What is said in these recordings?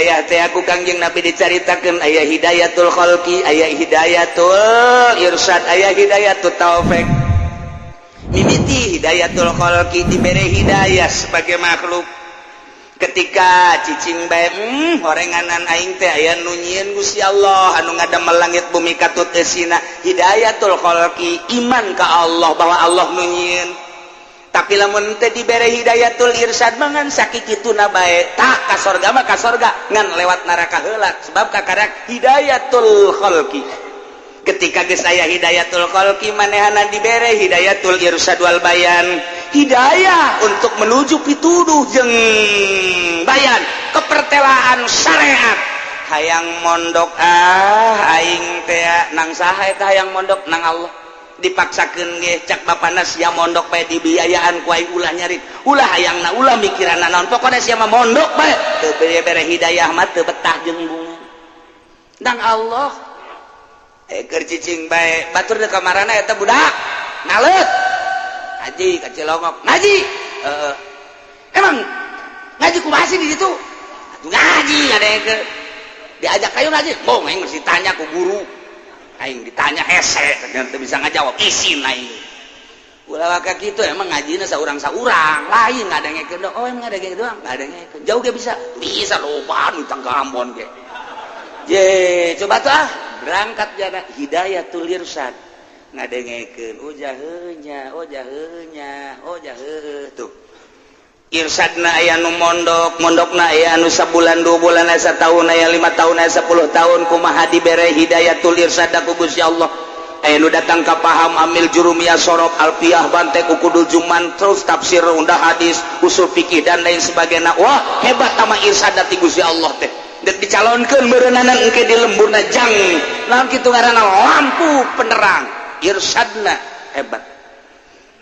Hidayah teh ku Kangjeng Nabi dicaritakeun aya hidayatul khalqi, aya hidayatul irsyad, aya hidayatul taufik. Mimiti hidayatul khalqi, dibere hidayah sebagai makhluk. Ketika cicing bae, horenganan aing teh aya nu nyieun Gusti Allah anu ngadamel langit bumi katut eusina. Hidayatul khalqi, iman ka Allah bahwa Allah nu nyieun. Tapi lamun teh dibere hidayatul irsyad, mangan sakituna bae tak ka sorga mah ka sorga, ngan lewat neraka heula, sebab kakarak hidayatul khalqi. Ketika geus aya hidayatul khalqi, manehana dibere hidayatul irsyad wal bayan, hidayah untuk menuju pituduh jeung bayan kepertelaan syariat. Hayang mondok ah aing teh nang saha eta? Hayang mondok nang Allah. Dipaksakeun ge, cak bapana, "Sia mondok bae, dibiayaan ku aing, ulah nyari, ulah hayangna, ulah mikiran naon, pokoknya sia mah mondok bae." Teu bere hidayah mah teu betah jeung bunga nang Allah. Eh, keur cicing bae, batur deuk kamarana eta budak naleut ngaji ka Cilongok. Ngaji, emang ngaji kumaha sih di ditu? Atuh ngaji ada yang ke diajak kayu ngaji. Mau aing mesti tanya ku guru. Aing ditanya hese, ternyata bisa ngajawab, isin aing. Ulah waka kitu. Emang ngajina saurang-saurang lain ngadengekeun? Oh, emang ngadengekeun doang, ngadengekeun jauh ge bisa, bisa loba nu tangga Ambon ge. Je, coba tuh ah, berangkat jana hidayatul irsyad, ngadengekeun, oh jaheunya, oh jaheunya, oh jaheuh. Tuh irsadna, aya nu mondok, mondokna aya anu sabulan, 2 bulan, aya satahun, aya 5 tahun, aya 10 tahun. Kumaha dibere hidayatul irsyad ku Gusti Allah? Aya nu datang ka paham amil jurumiyah, sorof, alfiah, bantek, ukudul juman, terus tafsir, undah hadis, usul fikih, dan lain sebagainya. Wah, hebat tama irsyad ti Gusti Allah teh. Dek dicalonkeun meureunana engke di lemburna jang naon kitu ngaranna, lampu penerang. Irsyadna hebat.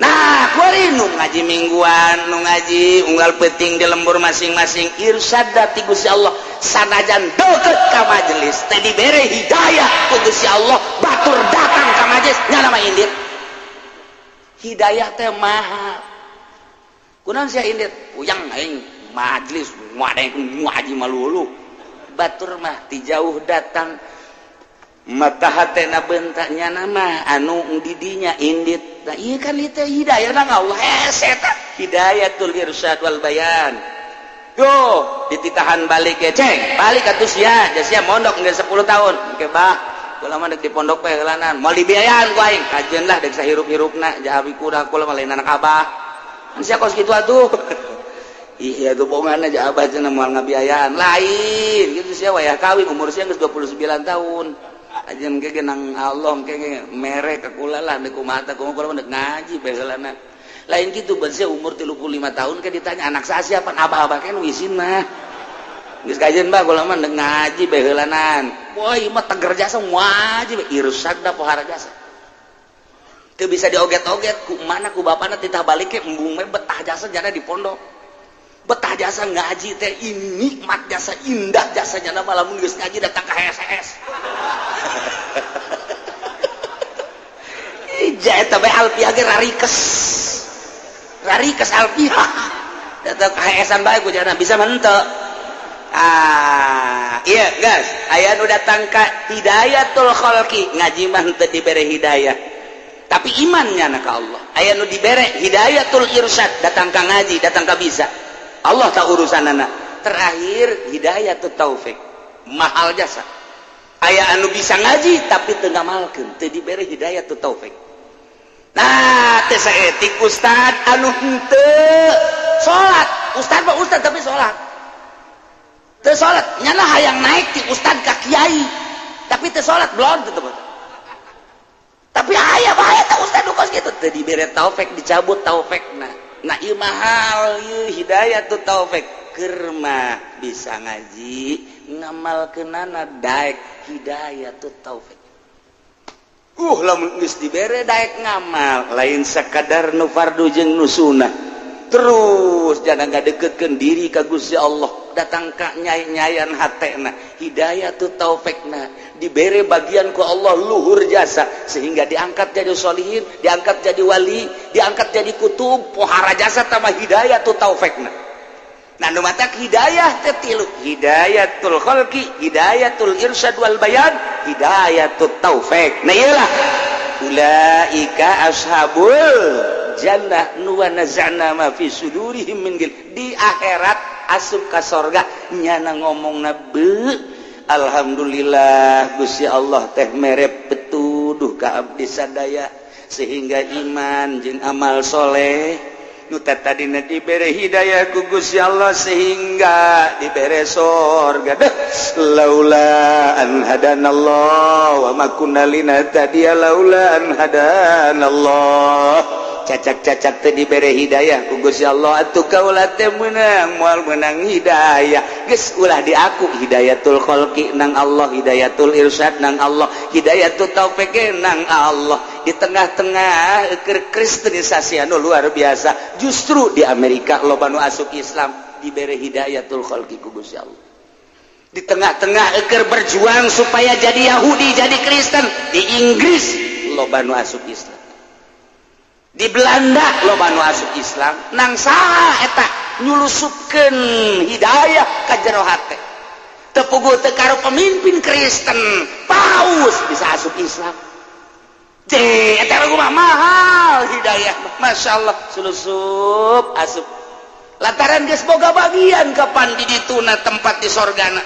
Nah, kuari nu ngaji mingguan, nu ngaji unggal peting di lembur masing-masing, irsyad ti Gusti Allah. Sanajan deket ka majelis teh dibere hidayah ku Gusti Allah, batur datang ka majelis nyana mah indit. Hidayah teh mahal. Kunaon sia indit? Puyang aing majelis, ada ngaji malulu. Batur mah ti jauh datang, mata hatena bentaknya nama anu didinya indit. Nah, iya kan itu hidayah nang Allah hese eta hidayatul irsyad wal bayan. Yo dititahan balik ya, ceng balik atuh sia, sia mondok geus 10 tahun. Engke bah, kula mah dek di pondok bae heulanan, moal dibiayaan ku aing. Kajeun lah dek sahirup-hirupna jahabi kuda, kula mah lain anak abah kan sia kos kitu atuh. Iya tuh, bohongan aja, abah cenah moal ngabiayaan lain gitu. Sia wayah kawin umur sia geus 29 tahun aja, engke nang Allah engke mere ka kula lah, deuk kumaha tah, kumaha, kula mah dek ngaji bae heulana. Lain gitu, ban sia umur 35 tahun ke ditanya anak saya siapa, abah-abah kan isin mah. Geus kajeun bah, kula mah dek ngaji bae heulanan. Wah, ieu mah teger jasa ngaji bae, irsyad da pohara jasa. Teu bisa dioget-oget ku mana ku bapana, titah balik ke embung we betah jasa jana di pondok. Betah jasa ngaji teh, ini nikmat jasa, indah jasa jana. Lamun geus ngaji datang ke HSS. Ija eta bae alfiah ge rarikes. Rarikes alfiah. Datang ke HSan bae ku jana bisa mah. Ah, iya guys, aya nu datang ka hidayatul khalqi, ngaji mah henteu dibere hidayah. Tapi imannya na ka Allah. Aya nu dibere hidayatul irsyad, datang ka ngaji, datang ka bisa. Allah tak urusanana. Terakhir hidayatul taufik. Mahal jasa. Aya anu bisa ngaji tapi teu ngamalkeun, teu dibere hidayatul taufik. Nah, teh saetik ustad anu henteu salat. Ustad mah ustad tapi salat. Teu salat, nyana hayang naik ti ustad ka kiai. Tapi teu salat belum teu. Tapi aya bae teh ustad nu kos kitu teu dibere taufik, dicabut taufikna. Nah, ieu mahal ieu hidayatut taufik. Keur mah bisa ngaji, ngamalkeunana daek hidayatut taufik. Lamun geus dibere daek ngamal, lain sakadar nu fardu jeung nu sunnah. Terus jangan ngadeketkeun diri ka Gusti Allah, datang ka nyai-nyayan hatena, hidayatut taufikna dibere bagian ku Allah luhur jasa sehingga diangkat jadi solihin, diangkat jadi wali, diangkat jadi kutub, pohara jasa tambah hidayatut taufikna. Nah, nu matak hidayah teh tilu: hidayatul khalqi, hidayatul irsyad wal bayan, hidayatut taufik. Nah, iyalah ulaika ashabul jannah nu wa naza'na ma fi sudurihim min ghil. Di akhirat asup ka sorga, nyana ngomong be, "Alhamdulillah, Gusti Allah teh mere petuduh ka abdi sadaya sehingga iman jeung amal soleh." Nu tadina dibere hidayah ku Gusti Allah sehingga dibere sorga deh. Laula an hadanallah wa ma kunna linahtadiya laula an hadanallah. Cacak-cacak teh dibere hidayah ku Gusti Allah, atuh kaula teh meunang moal meunang hidayah. Geus ulah diaku, hidayatul khalqi nang Allah, hidayatul irsyad nang Allah, hidayatul taufik nang Allah. Di tengah-tengah kristenisasi anu luar biasa, justru di Amerika loba nu asup Islam, dibere hidayatul khalqi ku Gusti Allah. Di tengah-tengah eker berjuang supaya jadi Yahudi, jadi Kristen, di Inggris loba nu asup Islam, di Belanda loba nu asup Islam. Nang saha eta nyulusupkeun hidayah ka jero hate? Teu puguh teu karo pemimpin Kristen, paus bisa asup Islam. Eta mah mahal hidayah, Masya Allah, sulusup asup lantaran geus boga bagian kapan di dituna tempat di sorgana.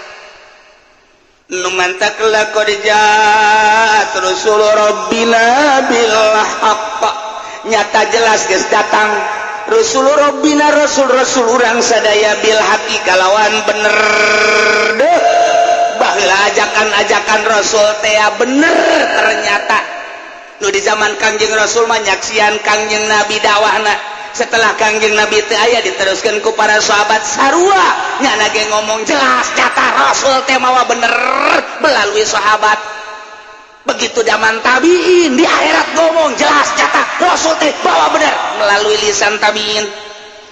Nu mantak laqad ja'at rusul rabbina bil haqq, nyata jelas geus datang rusul rabbina, rasul-rasul urang sadaya, bil haqqi kalawan bener deh. Baheula ajakan-ajakan rasul teh bener. Ternyata nu di zaman Kangjeng Rasul mah nyaksian Kangjeng Nabi dakwahna. Setelah Kangjeng Nabi teu aya, diteruskan ku para sahabat, sarua nyana ge ngomong jelas nyata Rasul teh mawa bener melalui sahabat. Begitu zaman tabiin, di akhirat ngomong jelas nyata Rasul teh bawa bener melalui lisan tabiin.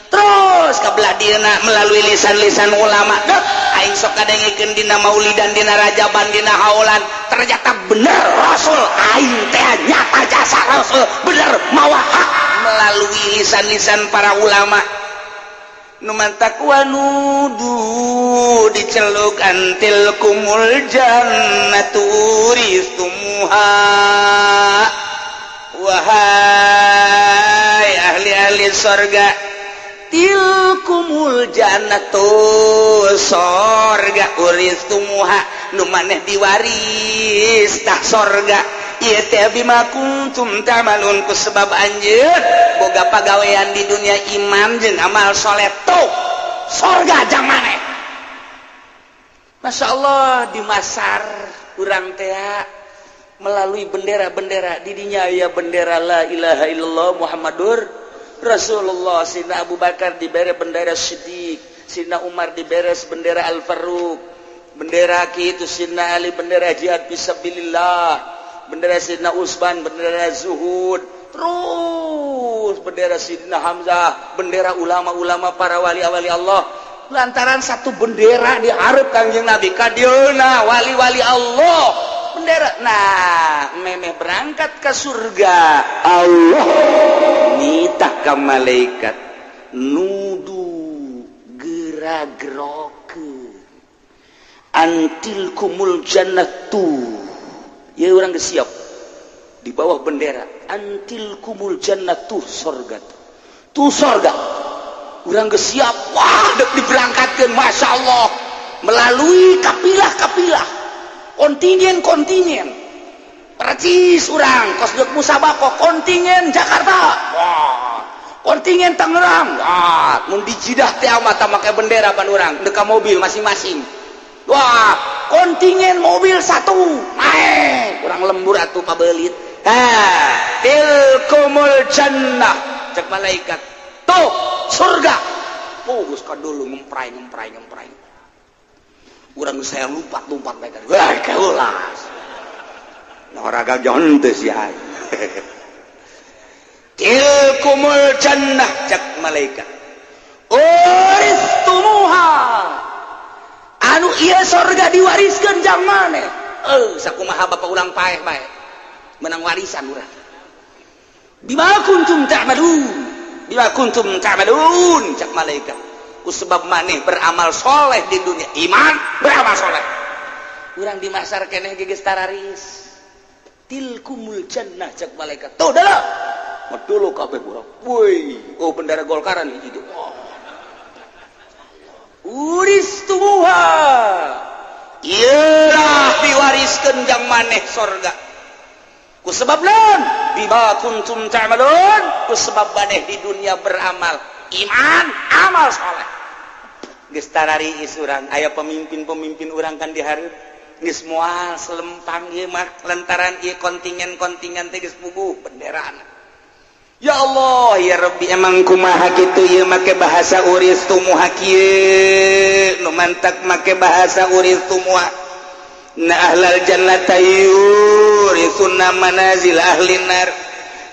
Terus ke belah dieuna melalui lisan-lisan ulama. Deh, aing sok kadengekeun dina maulidan, dina rajaban, dina haulan, ternyata bener Rasul aing teh, nyata jasa Rasul bener mawa hak melalui lisan-lisan para ulama. Nu mantak wanudu, diceluk, an tilkumul jannatu uristumuha, wahai ahli-ahli sorga, tilkumul jannatu, sorga, uristumuha, nu maneh diwaris tah sorga ieu teh, bima kuntum ta'malun, ku sebab anjeun boga pagawean di dunia, iman jeung amal soleh. Tuh sorga jang maneh. Masya Allah, di Masar urang teh melalui bendera-bendera didinya aya bendera la ilaha illallah Muhammadur Rasulullah. Sina Abu Bakar diberi bendera Siddiq, Sina Umar diberes bendera Al Faruq, bendera itu Sina Ali bendera jihad fisabilillah, bendera Sina Usman bendera zuhud, terus bendera Sidina Hamzah, bendera ulama-ulama, para wali-wali Allah. Lantaran satu bendera diharap Kangjeng Nabi kadieuna wali-wali Allah bendera. Nah, memeh berangkat ke surga, Allah nitah ka malaikat, nudu gera-gerokeun, an tilkumul jannatu. Ya, urang geus siap di bawah bendera an tilkumul jannatu, sorga tuh, sorga. Urang geus siap, wah, dek diberangkatkeun. Masya Allah, melalui kapilah-kapilah, kontingen-kontingen, percis urang kos dek musabaqah, kontingen Jakarta, wah, kontingen Tangerang, wah. Mun di Jidah teh mata make bendera pan urang deka mobil masing-masing. Wah, kontingen mobil satu naik, urang lembur atuh pabelit. Ha, tilkumul jannah, cek malaikat, tuh surga. Oh, geus dulu ngemprai ngemprai ngemprai, urang saya lompat lompat mereka. Wah, keulas olahraga jonte si aing. Tilkumul jannah, cek malaikat, uristumuha, anu ieu sorga diwariskeun jang maneh. Eh, sakumaha bapak urang paeh bae menang warisan urang. Bima kuntum ta'malun, bima kuntum ta'malun, cek malaikat. Ku sebab maneh beramal soleh di dunia, iman, beramal soleh. Urang di mahsar keneh geus tararis. Tilkumul jannah, cek malaikat. Tuh dah. Dulu kabeh urang. Woi, oh, bendera Golkaran hiji. Oh. Uristumuha. Iyalah, diwariskeun jang maneh sorga. Ku sebab naon? Bima kuntum ta'malun. Ku sebab maneh di dunia beramal iman, amal soleh. Geus tarariis urang, aya pemimpin-pemimpin urang kan di hareup. Geus moal selempang ieu mah lantaran ieu kontingen-kontingen teh geus puguh benderana. Ya Allah ya Rabbi, emang kumaha kitu ieu make bahasa uristumuha kieu? Nu mantak make bahasa uristumuha na ahlal jannata yurisuna manazil ahli nar.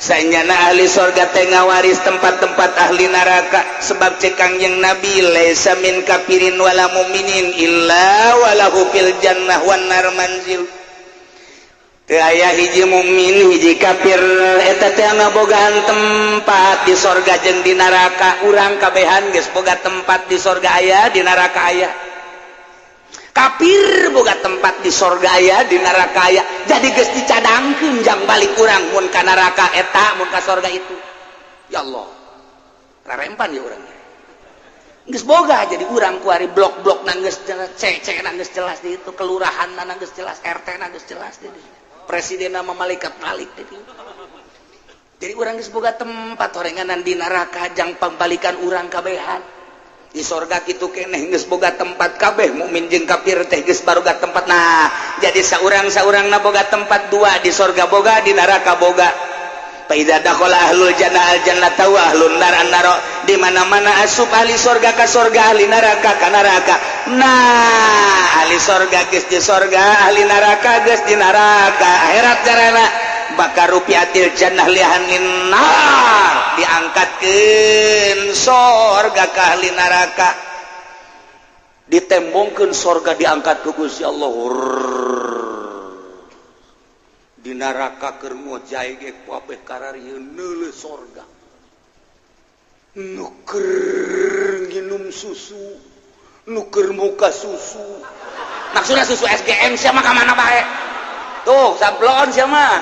Sanyana ahli sorga teh ngawaris tempat-tempat ahli neraka, sebab cek Kangjeng Nabi, laisa min kafirin wala muminin illa walahu fil jannah wan nar manzil. Teu aya hiji mukmin, hiji kafir eta teh ngabogaan tempat di sorga jeung di neraka. Urang kabehan geus boga tempat, di sorga aya, di neraka aya. Kafir boga tempat, di sorga aya, di neraka aya. Jadi geus dicadangkeun jang balik urang, mun ka neraka eta, mun ka sorga itu. Ya Allah, rarempan ya urang geus boga. Jadi urang kuari blok-blok geus jelas, C C geus jelas di itu, kelurahan geus jelas, RT geus jelas di presiden nama malaikat malik. Jadi urang geus boga tempat horenganan di neraka jang pambalikan urang kabehan. Di sorga kitu keneh, geus boga tempat kabeh, mukmin jeung kafir teh geus baroga tempat. Nah, jadi saurang-saurang na boga tempat dua, di sorga boga, di neraka boga. Fa dakhala ahlul jannah al jannata wa ahlun nar an nar. Di mana-mana asup ahli sorga ka sorga, ahli neraka ka neraka. Nah, ahli sorga geus di sorga, ahli neraka geus di neraka. Akhirat carana bakal rufiatil jannah li ahlin nar, diangkatkeun sorga ka ahli neraka, ditembongkeun sorga, diangkat ku Gusti Allah. Di neraka keur ngojay ge kabeh kararieu neuleuh sorga. Nu keur nginum susu, nu keur muka susu, maksudnya susu SGM. Sia mah ka mana bae tuh, sablon sia mah.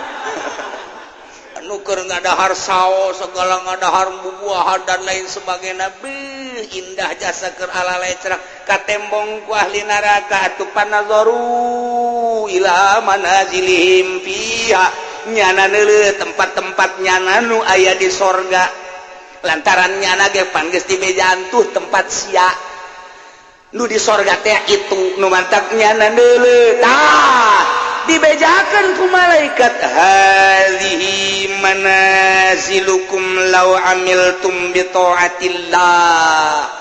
Nu keur ngadahar saos, segala ngadahar bubuahan dan lain sebagainya. Beuh, indah jasa keur ala lecrak. Katembong ku ahli neraka atuh, panazaru ila manazilihim fiha, nyana neuleuh tempat-tempat nyana nu aya di sorga, lantaran nyana ge pan geus dibejaan tuh tempat sia nu di sorga teh. Itu nu mantak nyana neuleuh, tah dibejakan ku malaikat, hadhihi manazilukum law amiltum bi taatillah.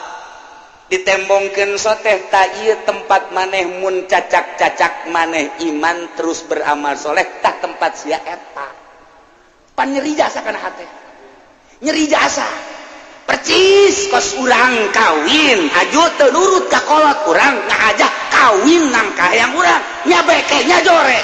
Ditembongkeun soteh, tah, ieu tempat maneh mun cacak-cacak maneh iman terus beramal soleh, tah tempat sia eta. Pan nyeri jasa kana hate, nyeri jasa percis kos urang kawin aju teu nurut ka kolot urang, ngajak kawin nang kahayang urang, nya bekehnya jore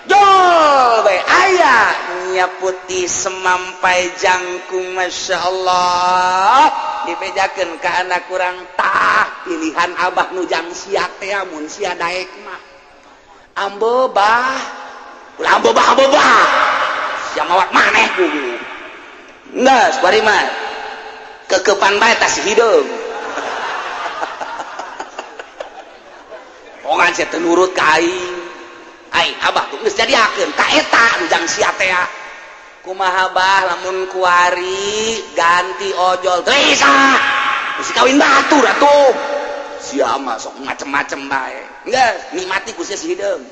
jol bae aya nya putih semampai jangkung. Masya Allah, dibejakeun ka anak kurang, tah, pilihan abah nu jang sia teh mun sia daek mah ambo bah, ulah ambo bah, ambo bah sia mawat maneh kudu geus bari mah kekepan bae tas hideung. Ongan sia teu nurut ka aing, aing abah tuh geus jadiakeun ka eta nu jang sia teh. Kumaha bah lamun kuari ganti ojol? Teu bisa, mesti kawin batur atuh. Sia mah sok macem-macem bae. Geus nikmati ku sia si hideung,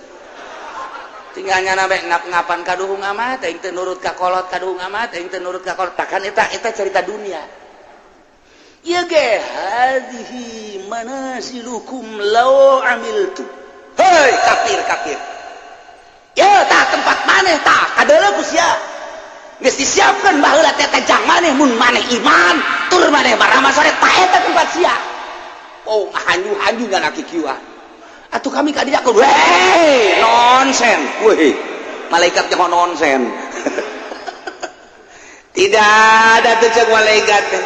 tinggal nyana bae ngap-ngapan kaduhung amat, aing teu nurut ka kolot, kaduhung amat, aing teu nurut ka kolot. Takkan eta eta cerita dunia. Ieu ge hadhihi manasilukum law amiltu. Hei kafir, kafir ya, tah tempat maneh, tah kadeuleu ku sia geus disiapkeun baheula teh jang maneh mun maneh iman tur maneh baramal soleh, tah eta tempat sia. Oh, hanyu-hanyu ngana kikieuan atuh kami ka dieu. Weh, nonsen weh, malaikat nyaho nonsen. Tidak ada tuh cek malaikat teh.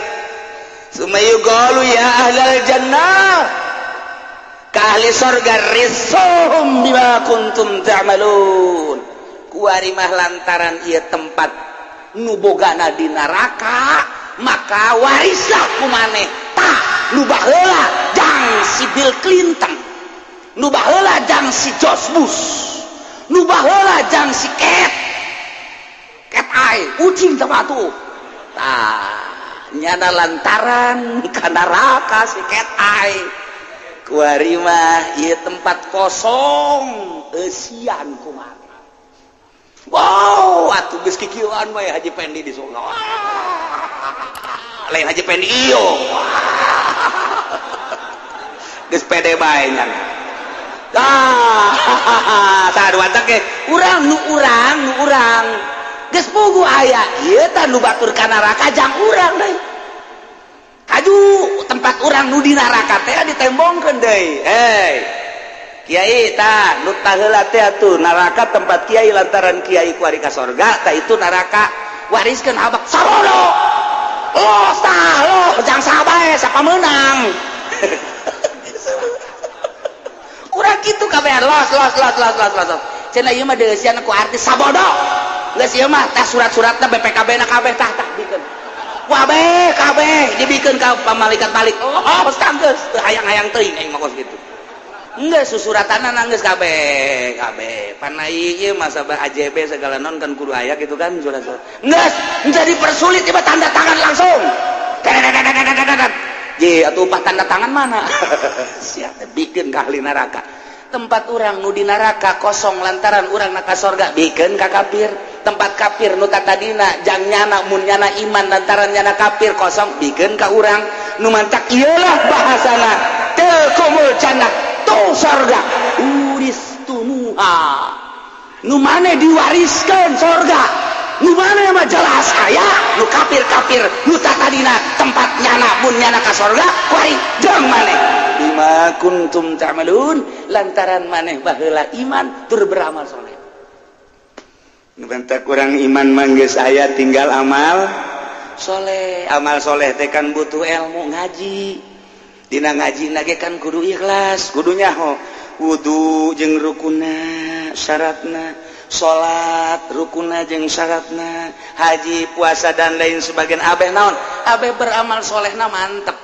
Summa yuqalu ya ahlal jannah, ka ahli sorga, ritsuhum bima kuntum ta'malun. Kuari mah lantaran ieu tempat nu bogana di neraka, maka warislah ku maneh. Tah, nu baheula jang si Bill Clinton, nu baheula jang si George Bush, nu baheula jang si Cat Cat Eye kucing sama tuh. Tah, nyana lantaran ka neraka si Cat Eye, kuari mah ieu tempat kosong, eusian kumaha. Wow, atuh geus kikieuan we Haji Pendi di surga. Lain Haji Pendi iyo. Geus pede bae nya. Ah, tah dua ge urang nu urang nu urang geus pugu aya ieu tah nu batur ka neraka jang urang deui. Kaju tempat urang nu di neraka teh ditembongkeun deui. Hei. Kiai, tah nu taheula teh atuh neraka tempat kiai, lantaran kiai kuari ka sorga, tah itu neraka wariskeun abak sabodo. Los tah, lo jang sabae siapa menang. Urang kitu kabehan los los los los los los. Cenah ieu mah deusian ku artis sabodo. Geus ieu mah tah surat-suratna BPKB na kabeh, tah tah bikeun. Kabeh kabeh dibikeun ka malaikat balik. Oh, geus geus teu hayang-hayang teuing aing mah kos kitu. Enggak, susuratan geus kabeh kabeh panai ieu mah sabah AJB segala non kan kudu aya gitu kan surat-surat. Geus jadi persulit, tiba tanda tangan langsung. Ji, atuh upah tanda tangan mana? Siapa bikin ke ahli neraka. Tempat orang nu di neraka kosong lantaran urang na ka sorga, bikin ka kafir. Tempat kafir nu tadina jang nyana mun nyana iman, lantaran nyana kafir kosong, bikin ka urang. Nu mantak iyalah bahasana tilkumul jannah, tuh sorga, uristumuha, nu maneh diwariskan sorga. Nu maneh mah jelas aya nu kafir-kafir nu tadina tempat nyana mun nyana ka sorga kuari jang maneh bima kuntum ta'malun, lantaran maneh baheula iman tur beramal soleh. Bentak kurang iman mangges aya, tinggal amal soleh. Amal soleh teh kan butuh ilmu, ngaji. Dina ngaji nage kan kudu ikhlas, kudu nyaho wudu jeung rukuna syaratna, salat rukuna jeung syaratna, haji, puasa, dan lain sebagian. Abeh naon, abeh beramal solehna mantep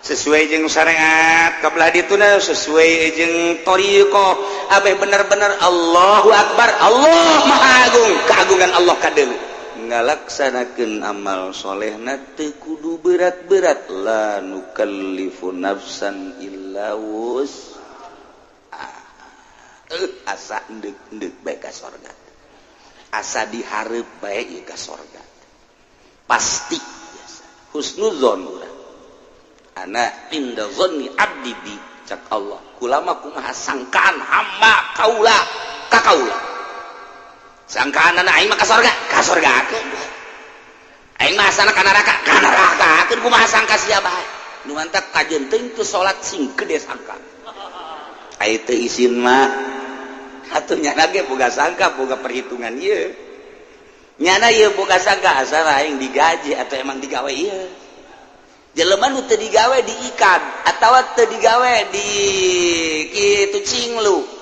sesuai jeung syariat kabelah dituna, sesuai jeung thoriqoh, abeh bener-bener Allahu Akbar, Allah Maha Agung, keagungan Allah kadeul. Ngalaksanakeun amal solehna teu kudu berat-berat, la nukallifu nafsan illa wus. Asa endek-endek bae ka sorga, asa dihareup bae ieu ka sorga pasti. Biasa husnuzon urang, ana inda zanni abdi bi, cak Allah, kulama kumaha sangkaan hamba kaula ka kaula. Sangkaan aing mah ka sorga, ka sorgakeun. Aing mah asana ka neraka, ka nerakakeun. Kumaha sangka sia bae. Nu mantak kajeun teuing teu salat sing gede sangka. Ai teu isin mah atuh nyana ge boga sangka, boga perhitungan ieu. Nyana ieu boga sangka asal aing digaji atau emang digawe ieu. Jelema nu teu digawe diikat atawa teu digawe di kitu cinglu.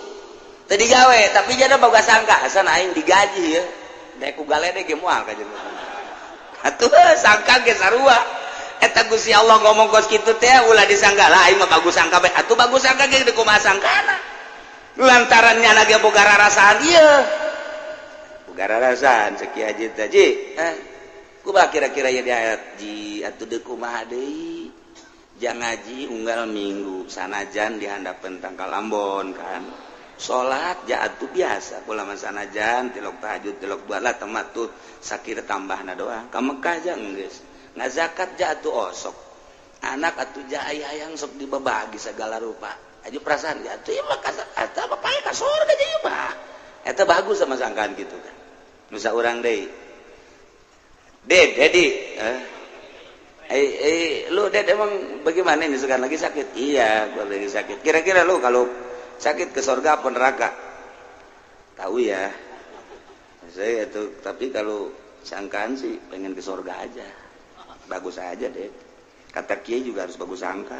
Teu digawe tapi jana boga sangka asal aing digaji ya. Dek ku galede ge moal ka jelema. Atuh sangka ge sarua. Eta Gusti Allah ngomong kos kitu teh ulah disangka lah, aing mah bagus sangka bae. Atuh bagus sangka ge kumaha sangkana. Lantaran nyana ge boga rarasaan ieu. Boga rarasaan cek Kiai Haji teh, Ji. Kumaha kira-kira ya di ayat ji atuh deuk kumaha deui? Jang ngaji unggal minggu sanajan di handapeun tangkal ambon kan. Salat ja atuh biasa kula mah, sanajan tilok tahajud, tilok dua lah, temat tuh sakira tambahna doang. Ka Mekah ja geus. Ngazakat ja atuh osok. Anak atuh ja hayang sok dibabagi segala rupa. Aju perasaan ya atuh ieu mah eta bapaknya ka surga ieu mah. Eta bagus sama sangkaan gitu kan. Nusa urang deui. Ded, Dedi, lu Ded emang bagaimana ini sekarang lagi sakit? Iya, gua lagi sakit. Kira-kira lu kalau sakit ke surga apa neraka? Tahu ya. Saya itu, tapi kalau sangkaan sih pengen ke surga aja. Bagus aja, Ded. Kata kiai juga harus bagus sangka.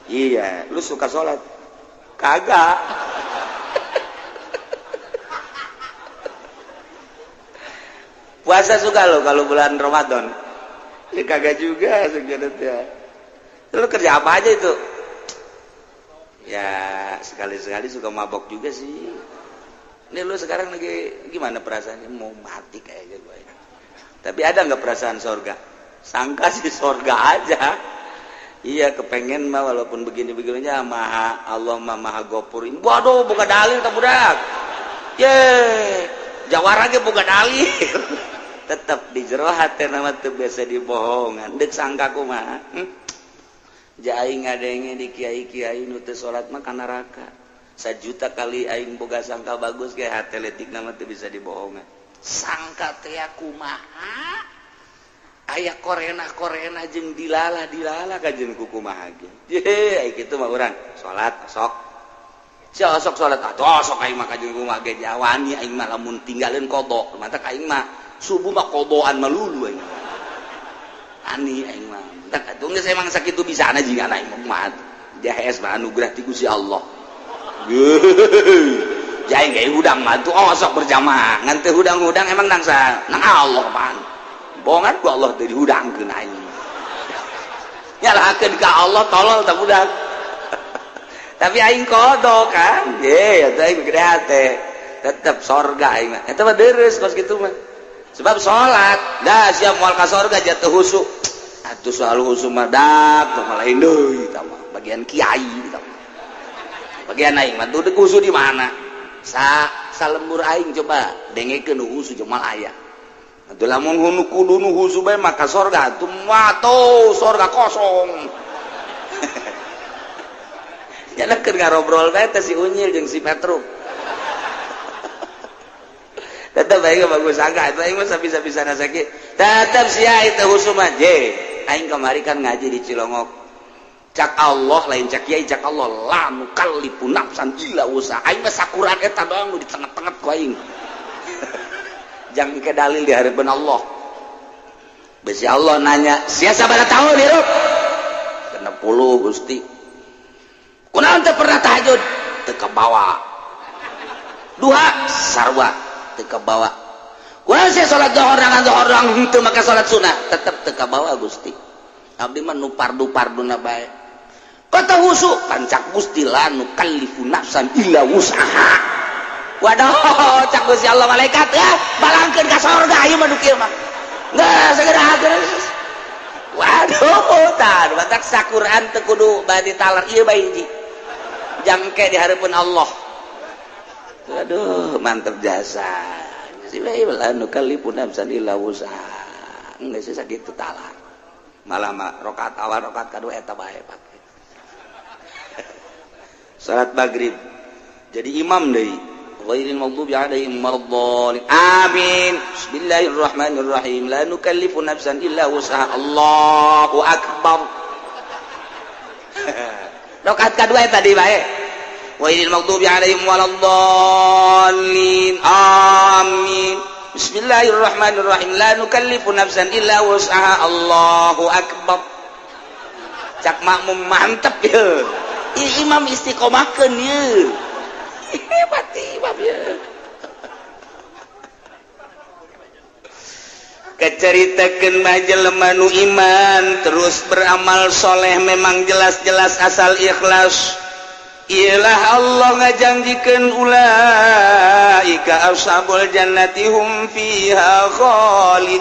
Iya, lu suka sholat? Kagak. Puasa suka lo kalau bulan Ramadan? Ya kagak juga sebenarnya. Lu kerja apa aja itu? Ya sekali-sekali suka mabok juga sih. Ini lu sekarang lagi gimana perasaannya? Mau mati kayaknya gue. Tapi ada nggak perasaan sorga? Sangka sih sorga aja. Iya, kepengen mah walaupun begini-begininya maha Allah mah maha gopur. Waduh, buka dalil tak budak. Ye, jawara ge buka dalil. Tetap di jero hate nama teu biasa dibohongan. Deuk sangka kumaha? Aing ngadenge di kiai-kiai nu teu salat mah ka neraka. Sajuta kali aing boga sangka bagus ge hate letik nama teu bisa dibohongan. Sangka teh kumaha? Aya korena-korena jeung dilala-dilala kajeun ku kumaha ge. Ye, ai kitu mah urang salat sok. Sia sok salat atuh sok aing mah kajeun kumaha ge jawani aing mah lamun tinggalin qada. Mantak aing mah subuh mah qadaan melulu aing. Ani aing mah. Mantak atuh geus emang sakitu bisana jigana aing mah kumaha. Jahes mah anugerah ti Gusti Allah. Jaing ge hudang mah atuh sok berjamaah. Ngan teu hudang-hudang emang nang sa nang Allah apaan. Bohongan ku Allah teu dihudangkeun aing. Nyalahkeun ka Allah tolol tah budak. Tapi aing kodok kan. Ye, eta aing gede hate. Tetep sorga aing mah. Eta mah deres kos kitu mah. Sebab salat, dah siap moal ka sorga jatuh husu. Atuh soal husu mah dak tong lain deui eta mah. Bagian kiai eta mah. Bagian aing mah tuh husu di mana? Sa salembur aing coba dengekeun husu jeung moal aya. Atuh lamun hunu kudu nu husu bae maka sorga atuh mah sorga kosong. Nyana keur ngarobrol bae teh si Unyil jeung si Petruk. Tetep aing bagus sangka atuh aing mah sabisa-bisana sakieu. Tetep sia itu husu mah je. Aing kamari kan ngaji di Cilongok. Cak Allah lain cak kiai cak Allah la nukallifu nafsan illa wusaha. Aing mah sakuran eta doang nu ditenget-tenget ku aing. Jangan ke dalil di hadapan Allah. Besi Allah nanya, sia sabaraha tahun hirup? 60 Gusti. Kunaon teu pernah tahajud? Teu kabawa. Duha sarua teu kabawa. Kunaon sia salat zuhur rangan zuhur doang henteu make salat sunah? Tetep teu kabawa Gusti. Abdi mah nu pardu-parduna bae. Kata husu pancak Gusti la nukallifu nafsan illa wus'aha. Waduh, cak Gusti Allah malaikat ya, balangkeun ka sorga ieu mah nu kieu mah. Geus segera geus. Waduh, tah batak sakuran teu kudu bade talar ieu bae hiji. Jangke di hareupeun Allah. Aduh, mantep jasa. Si bae la nukallifu nafsan illa wus'aha. Geus sakitu talar. Malah mah rakaat awal rakaat kadua eta bae pake. Salat maghrib jadi imam deui. Ghairil maghdubi alaihim waladdallin. Amin. Bismillahirrahmanirrahim. La nukallifu nafsan illa wus'aha. Allahu akbar. Rakaat kadua tadi bae. Ghairil maghdubi alaihim waladdallin. Amin. Bismillahirrahmanirrahim. La nukallifu nafsan illa wus'aha. Allahu akbar. Cak makmum mantep ye. Imam istiqomahkeun ye. Hebat imam ye. Keceritakeun mah jelema nu iman terus beramal soleh memang jelas-jelas asal ikhlas. Ialah Allah ngajanjikeun ulaika ashabul jannati hum fiha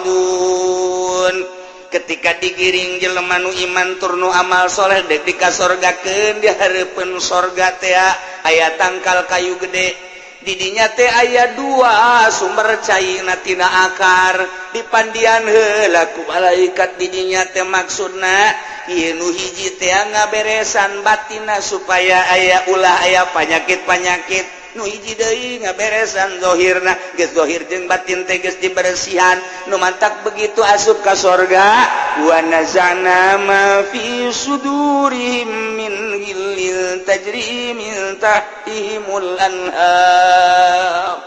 khalidun. Ketika digiring jelema nu iman tur nu amal soleh dek dikasorgakeun di hareupeun sorga teh aya tangkal kayu gede. Didinya teh aya dua sumber cairna tina akar dipandian heula ku malaikat didinya teh maksudna ieu nu hiji teh ngaberesan batinna supaya aya ulah aya panyakit-panyakit. Nu hiji deui ngaberesan zahirna geus zahir jeung batin teh geus dibersihan nu mantak begitu asup ka sorga wa nazana ma fi sudurihim min ghillin tajri min tahtihimul anhar.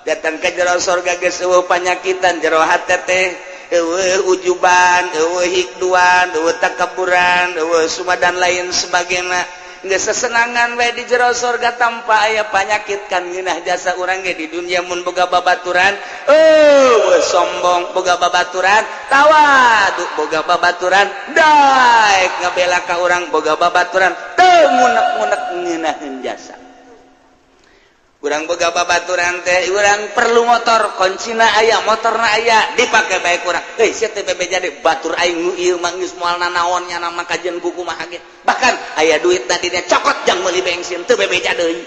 Datang ke jero sorga geus eueuh panyakitan jero hate teh Eueuh ujuban, eueuh hikduan, eueuh takaburan, eueuh suma dan lain sebagainya. Geus sesenangan we di jero sorga tanpa aya panyakit. Kan ngeunah jasa urang ge di dunia, mun boga babaturan eueuh sombong, boga babaturan tawadu, boga babaturan daek ngabela ka urang, boga babaturan teu ngunek-ngunek. Ngeunaheun jasa urang boga babaturan teh. Urang perlu motor, kuncina aya, motorna aya, dipake bae urang. Heuy sia teh bebeja deui batur aing nu ieu mah geus moal nanaon nya nama kajian buku mah ge. Bahkan aya duit tadinya cokot jang meuli bensin, teu bebeja deui.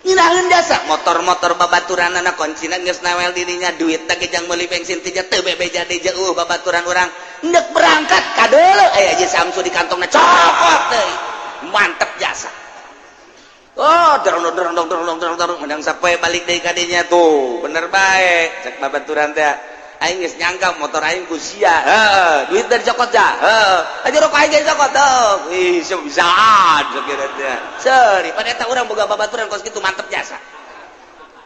Ngeunaheun jasa motor-motor babaturanana, kuncina geus nawel dirinya, duit teh jang meuli bensin teh teu bebeja deui. Jeuh babaturan urang, ndek berangkat kadeuleu aya Haji Samsu di kantongna, cokot deui. Mantep jasa. Oh, dorong dorong dorong dorong dorong dorong, menang sampai balik deui ka dinya tuh. Bener bae cek babaturan teh, aing geus nyangka motor aing ku sia, heeh, duit dari cokot ja, heeh, aja rokok aing ge cokot tuh. Ih, sia bisaan sakira teh. Seuri pada eta urang boga babaturan kos kitu, mantep jasa.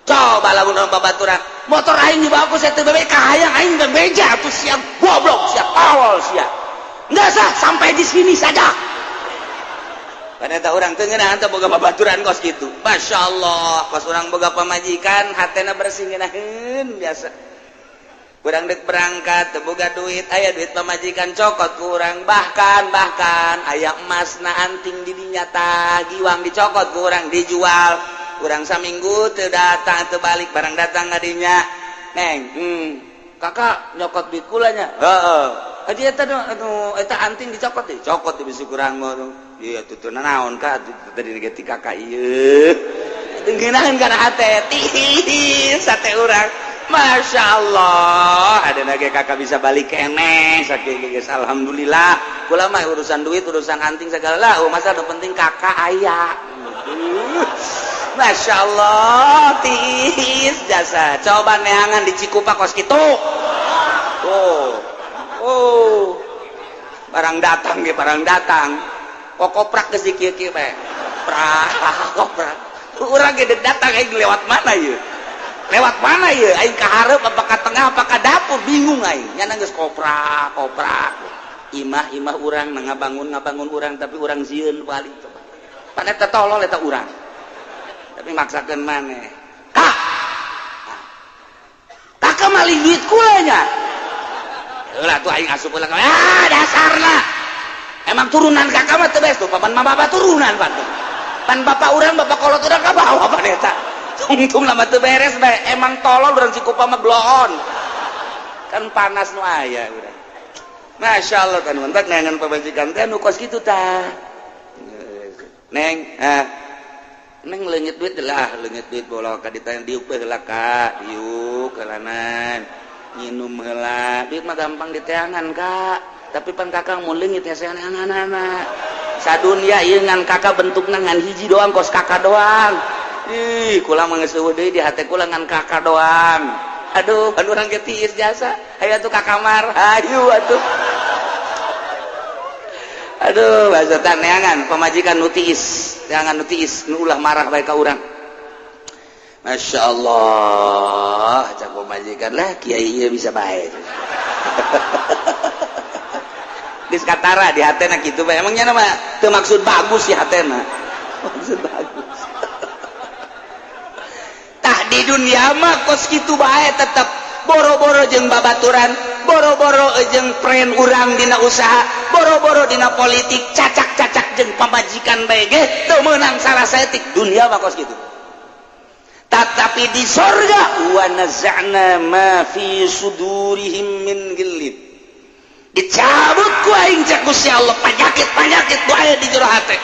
Coba lamun urang babaturan motor aing dibawa ku sia teu bebe kahayang aing bebeja atuh, sia goblok, sia tolol, sia enggak sah, sampai di sini saja. Pada eta urang teu ngeunah teh boga babaturan kos kitu. Masya Allah, pas urang boga pamajikan hatena bersih, ngeunaheun biasa. Urang dek berangkat teu boga duit, aya duit pamajikan, cokot ku urang. Bahkan bahkan aya emas na anting di dinya tah, giwang dicokot ku urang, dijual. Urang saminggu teu datang, teu balik, barang datang ka dinya, "Neng, kakak nyokot duit kula nya." "Heeh." "Haji eta anu eta anting dicokot?" "Dicokot di bisi kurang mah." "Iya, tuh naon ka tadi ge ti kakak ieu." Ngeunaheun kana hate tiis sate urang. Masya Allah, ada lagi kakak bisa balik keneh sakieu geus, alhamdulillah. Kula mah urusan duit, urusan anting segala lah, oh, masa nu penting kakak aya. Masya Allah, tiis jasa. Coba neangan di Cikupa kos kitu. Oh oh, barang datang ge, barang datang kok koprak geus di kieu-kieu bae, prak koprak. Urang ge datang, aing lewat mana ieu, lewat mana ieu, aing ka hareup apa ka tengah apa ka dapur, bingung aing. Nyana geus koprak koprak. Imah imah urang na ngabangun ngabangun urang, tapi urang sieun balik. Coba pada eta tolol eta urang, tapi maksakeun maneh, "Kak, kakak maling duit kula nya." Heula tuh aing asup heula. Ah, dasarna emang turunan kakak mah teu beres tuh. Papan mah bapak turunan pan pan bapak urang, bapak kolot urang ka bawa pan eta tungtung lama teu beres bae. Emang tolol urang Cikupa mah, bloon kan panas nu aya urang. Masya Allah kan mentak neangan pamajikan teh nu kos kitu tah. "Neng, ah, neng, leungit duit lah, leungit duit bola ka ditanya, diuk heula kak, diuk heulanan, nginum heula. Duit mah gampang diteangan, kak, tapi pan kakak mau leungit ya anak-anak sadunya ieu ngan kakak bentukna ngan hiji doang, kos kakak doang. Ih, kula mah geus eueuh deui di hate kula ngan kakak doang." Aduh, kan urang ge tiis jasa. Hayu atuh ka kamar, hayu atuh. Aduh, bahasa neangan pamajikan nu tiis, neangan nu tiis, nu ulah marah bae ka urang. Masya Allah, cak pamajikan lah, kiai ieu bisa bae. Geus katara di hatena kitu bae. Emangnya nama teu maksud bagus sih hatena. Maksud bagus. Tah, di dunia mah kos kitu bae tetep, boro-boro jeung babaturan, boro-boro jeung friend urang dina usaha, boro-boro dina politik, cacak-cacak jeung pamajikan bae ge teu meunang salah saeutik. Dunia mah kos kitu, tetapi di sorga wa naza'na ma fi sudurihim min ghillin, dicabut ku aing cek Gusti Allah penyakit-penyakit nu aya di jero hate.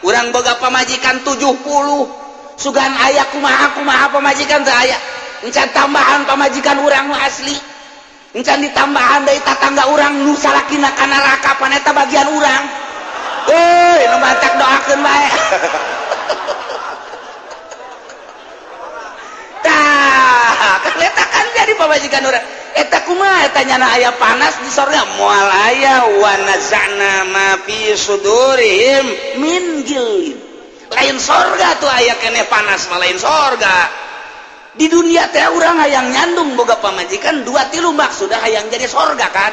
Urang boga pamajikan 70, sugan aya kumaha kumaha pamajikan teu aya, encan tambahan pamajikan urang nu asli, encan ditambahan dari tatangga urang nu salakina ka neraka, pan eta bagian urang. Euy, nu matak doakeun bae. Tah kan eta kan jadi pamajikan urang eta kumaha eta nyana aya panas di sorga? Moal aya. Wa naza'na ma fi sudurihim min ghillin. Lain sorga tuh aya keneh panas mah, lain sorga. Di dunia teh urang hayang nyandung, boga pamajikan dua tilu, maksudna hayang jadi sorga kan.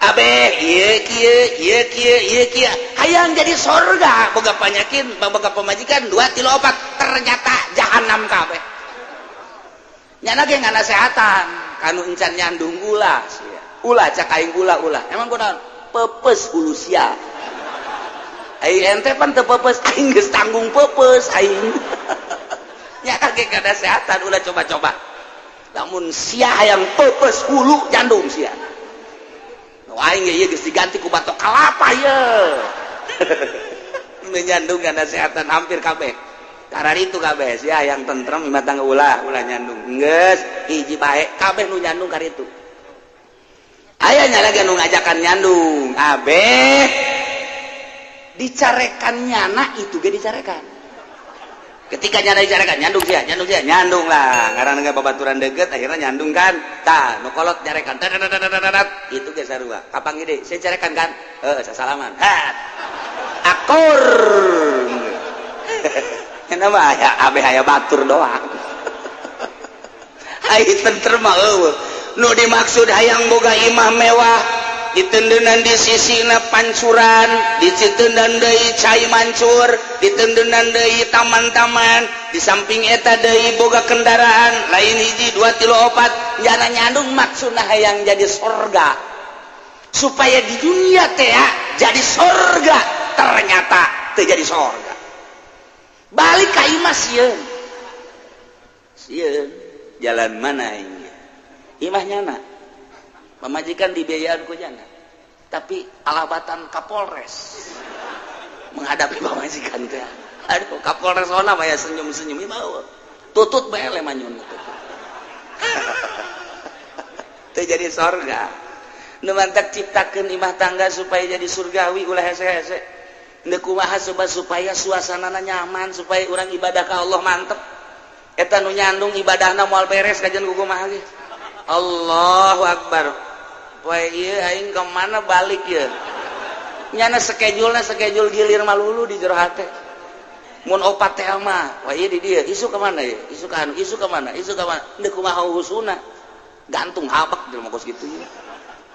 Abe ieu kieu, ieu kieu, ieu kieu, hayang jadi sorga, boga penyakit, boga pamajikan dua tilu opat, ternyata jahanam kabeh. Nyana ge nganasehatan kanu encan nyandung, ulah sia, ulah, cak aing ulah, ulah. Emang kunaon? Pepes hulu sia. Ai ente pan teu pepes, aing geus tanggung pepes aing. Nya ge nganasehatan, ulah coba-coba. Lamun sia hayang pepes hulu, nyandung sia. Nu aing ge ieu geus diganti ku batok kalapa ye. Nu nyandung nganasehatan hampir kabeh. Karena itu kabeh sia hayang tentrem imah tangga, ulah, ulah nyandung. Geus hiji bae, kabeh nu nyandung karitu. Aya nya lagi nu ngajakan nyandung, abeh dicarekan nyana itu ge dicarekan. Ketika nyana dicarekan, nyandung sia, nyandung sia, nyandung lah. Ngaranna ge babaturan deket, akhirnya nyandung kan. Tah, nu kolot nyarekan, tat, itu ge sarua. Kapan ide, saya carekan kan? Heeh, sasalaman. Hat. Akur. Nya mah aya abeh aya batur doang. Ai tentrem mah eueuh. Nu dimaksud hayang boga imah mewah, ditendenan di sisina pancuran, ditendenan deui cai mancur, ditendenan deui taman-taman, di samping eta deui boga kendaraan lain hiji dua tilu opat. Jana nyandung maksudna hayang jadi sorga, supaya di dunia teh jadi sorga, ternyata teu jadi sorga. Balik ka imah sieun, sieun jalan mana ini imah nyana, pamajikan dibiayaan ku nyana, tapi alabatan Kapolres menghadapi pamajikan teh. Aduh, Kapolres ona mah ya senyum-senyum, imah tutut bae manyun teu jadi sorga. Nu mantak ciptakeun imah tangga supaya jadi surgawi, ulah hese-hese. Ndek kumaha coba supaya suasanana nyaman, supaya urang ibadah ka Allah mantep. Eta nu nyandung ibadahna moal beres kajian ku kumaha ge. Allahu Akbar. Poe ieu aing ke mana balik ye? Nyana schedule-na schedule gilir malulu di jero hate. Mun opat teh mah, wah ieu di dieu, isuk ka mana ye? Isuk ka anu, isuk ka mana? Isuk ka mana? Ndek kumaha husuna? Gantung habak jelema kos kitu ye.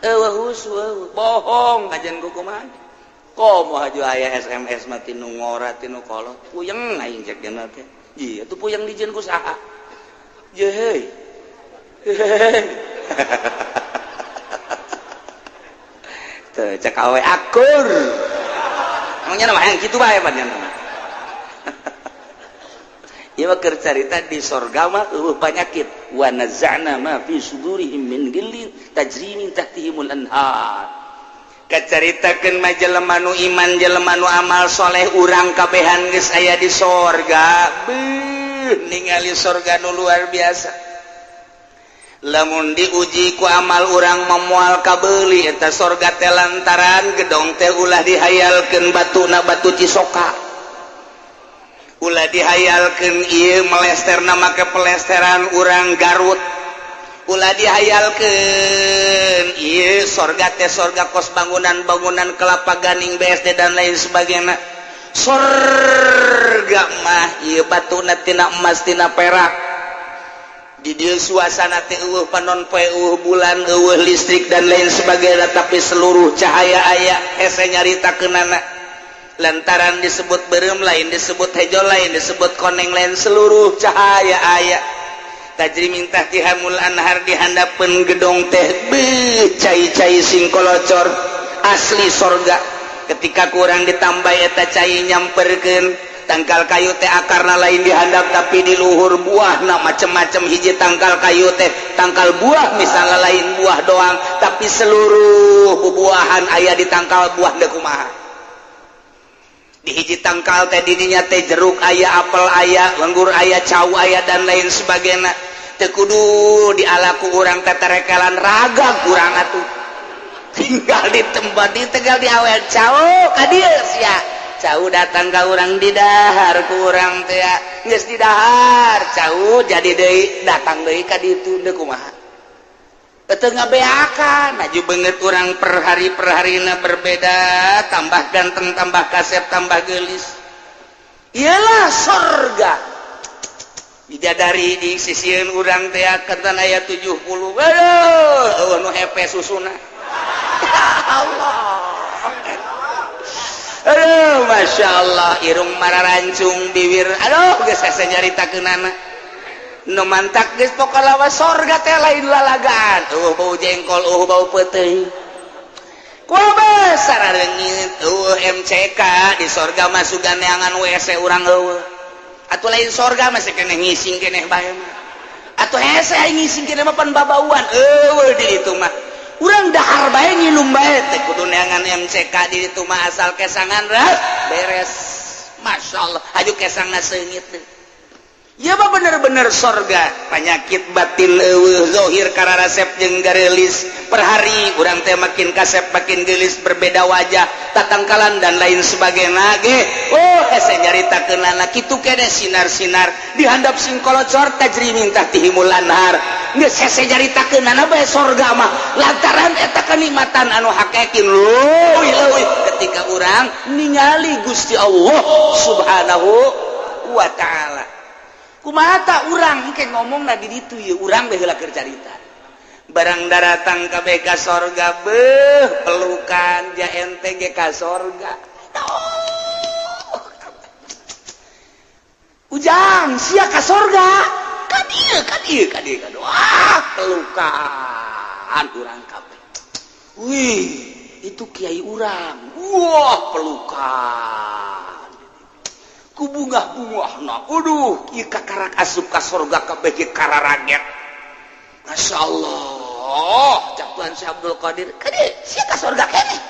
Eueuh husu, eueuh. Bohong kajian ku kumaha. Komo haju aya SMS mah tinu ngora, tinu kolot. Puyeng aing cek dina teh. Ieu tuh puyeng dijieun ku saha? Ye heuy. Teu cek awe akur. Emangnya nama yang kitu bae pan nya. Ieu mah keur carita di sorga mah eueuh panyakit. Wa naza'na ma fi sudurihim min ghillin tajri min tahtihimul anhar. Kacaritakeun mah jelema nu iman, jelema nu amal soleh, urang kabehan geus aya di sorga. Beuh, ningali sorga nu luar biasa. Lamun diuji ku amal urang memual kabeli eta sorga teh, lantaran gedong teh ulah dihayalkeun batuna batu cisoka, ulah dihayalkeun ieu melesterna make pelesteran urang Garut, ulah dihayalkeun ieu sorga teh sorga kos bangunan-bangunan Kelapa Gading, BSD, dan lain sebagainya. Sorga mah ieu batuna tina emas, tina perak. Di dieu suasana teh eueuh panon poe, eueuh bulan, eueuh listrik, dan lain sebagainya, tapi seluruh cahaya aya. Hese nyaritakeunana lantaran disebut beureum lain, disebut hejo lain, disebut koneng lain, seluruh cahaya aya. Tajri min tahtihimul anhar, di handapeun gedong teh beuh cai-cai sing kolocor, asli sorga. Ketika kurang ditambah eta cai nyamperkeun tangkal kayu teh, akarna lain dihandap tapi di luhur, buahna macem-macem. Hiji tangkal kayu teh, tangkal buah misalnya, lain buah doang tapi seluruh bubuahan aya di tangkal buah. Deuk kumaha di hiji tangkal teh, didinya teh jeruk aya, apel aya, lenggur aya, cau aya, dan lain sebagainya. Teu kudu dialaku urang teterekelan raga kurang atuh, tinggal di tempat di tinggal diawet cau ka dieu sia. Cau datang ka urang, didahar ku urang teh. Geus didahar cau, jadi deui datang deui ka ditu. Deuk kumaha teu ngabeakan maju beungeut urang per hari per harina berbeda, tambah ganteng, tambah kasep, tambah geulis. Iyalah sorga. Bidadari di sisieun urang teh kenten aya 70. Aduh, eueuh nu hepe susuna. Ya Allah. Aduh, Masya Allah, irung mararancung, bibir. Aduh, geus hese nyaritakeunana. Nu mantak geus pokona lawas sorga teh lain lalagaan. Eueuh bau jengkol, eueuh bau peuteuy. Kumaha saraleungit, eueuh MCK di sorga mah sugan neangan WC urang eueuh. Atuh lain sorga masih keneh ngising keneh bae mah. Atuh hese aing ngising keneh mah pan babauan. Eueuh di ditu mah. Urang dahar bae, nginum bae teh kudu neangan MCK di ditu mah, asal kesangan ras beres. Masya Allah, aju kesangna seungit teh. Ya mah bener-bener sorga, penyakit batin eueuh, zohir kararasep jeung gareulis. Per hari urang teh makin kasep, makin geulis, berbeda wajah, tatangkalan, dan lain sebagainya ge. Oh, hese nyaritakeunana. Kitu kene sinar-sinar di handap singkolocor, tajri min tahtihimul anhar. Geus hese nyaritakeunana bae sorga mah, lantaran eta kenikmatan anu hakikin leuwih leuwih ketika urang ningali Gusti Allah Subhanahu wa Ta'ala. Kumaha ta urang engke ngomongna di ditu ieu? Urang bae heula keur carita. Barang daratang kabeh ka sorga, beuh, pelukan ja ente ge ka sorga. Oh. Ujang sia ka sorga, ka dieu, ka dieu, ka dieu, ka dieu. Wah, pelukan urang kabeh. Wih, itu kiai urang. Wah, pelukan ku bungah-bungahna. Aduh, ieu kakarak asup ka sorga kabeh ge kararaget. Masya Allah, cak Tuhan Syekh Abdul Qadir, kade sia ka sorga keneh,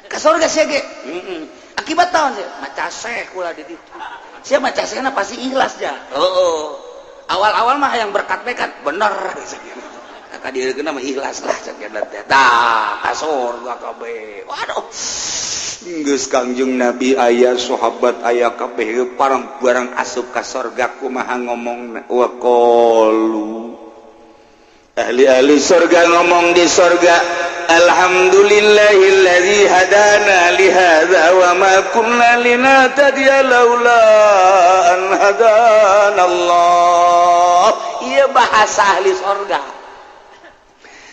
ka sorga sia ge. Akibat naon sia maca syekh kula di ditu? Sia maca syekhna pasti ikhlas ja. Oh, awal-awal mah yang berkat kan bener. Ka dieu mah ikhlas lah cak teh. Tah, ka sorga kabeh. Waduh, geus Kangjeng Nabi aya, sahabat aya kabeh, parang barang asup ka sorga kumaha ngomong? Waqalu, ahli-ahli surga ngomong di sorga, "Alhamdulillahilladzi hadana li hadza wa ma kunna linahtadiya laula an hadana Allah." Ieu bahasa ahli sorga.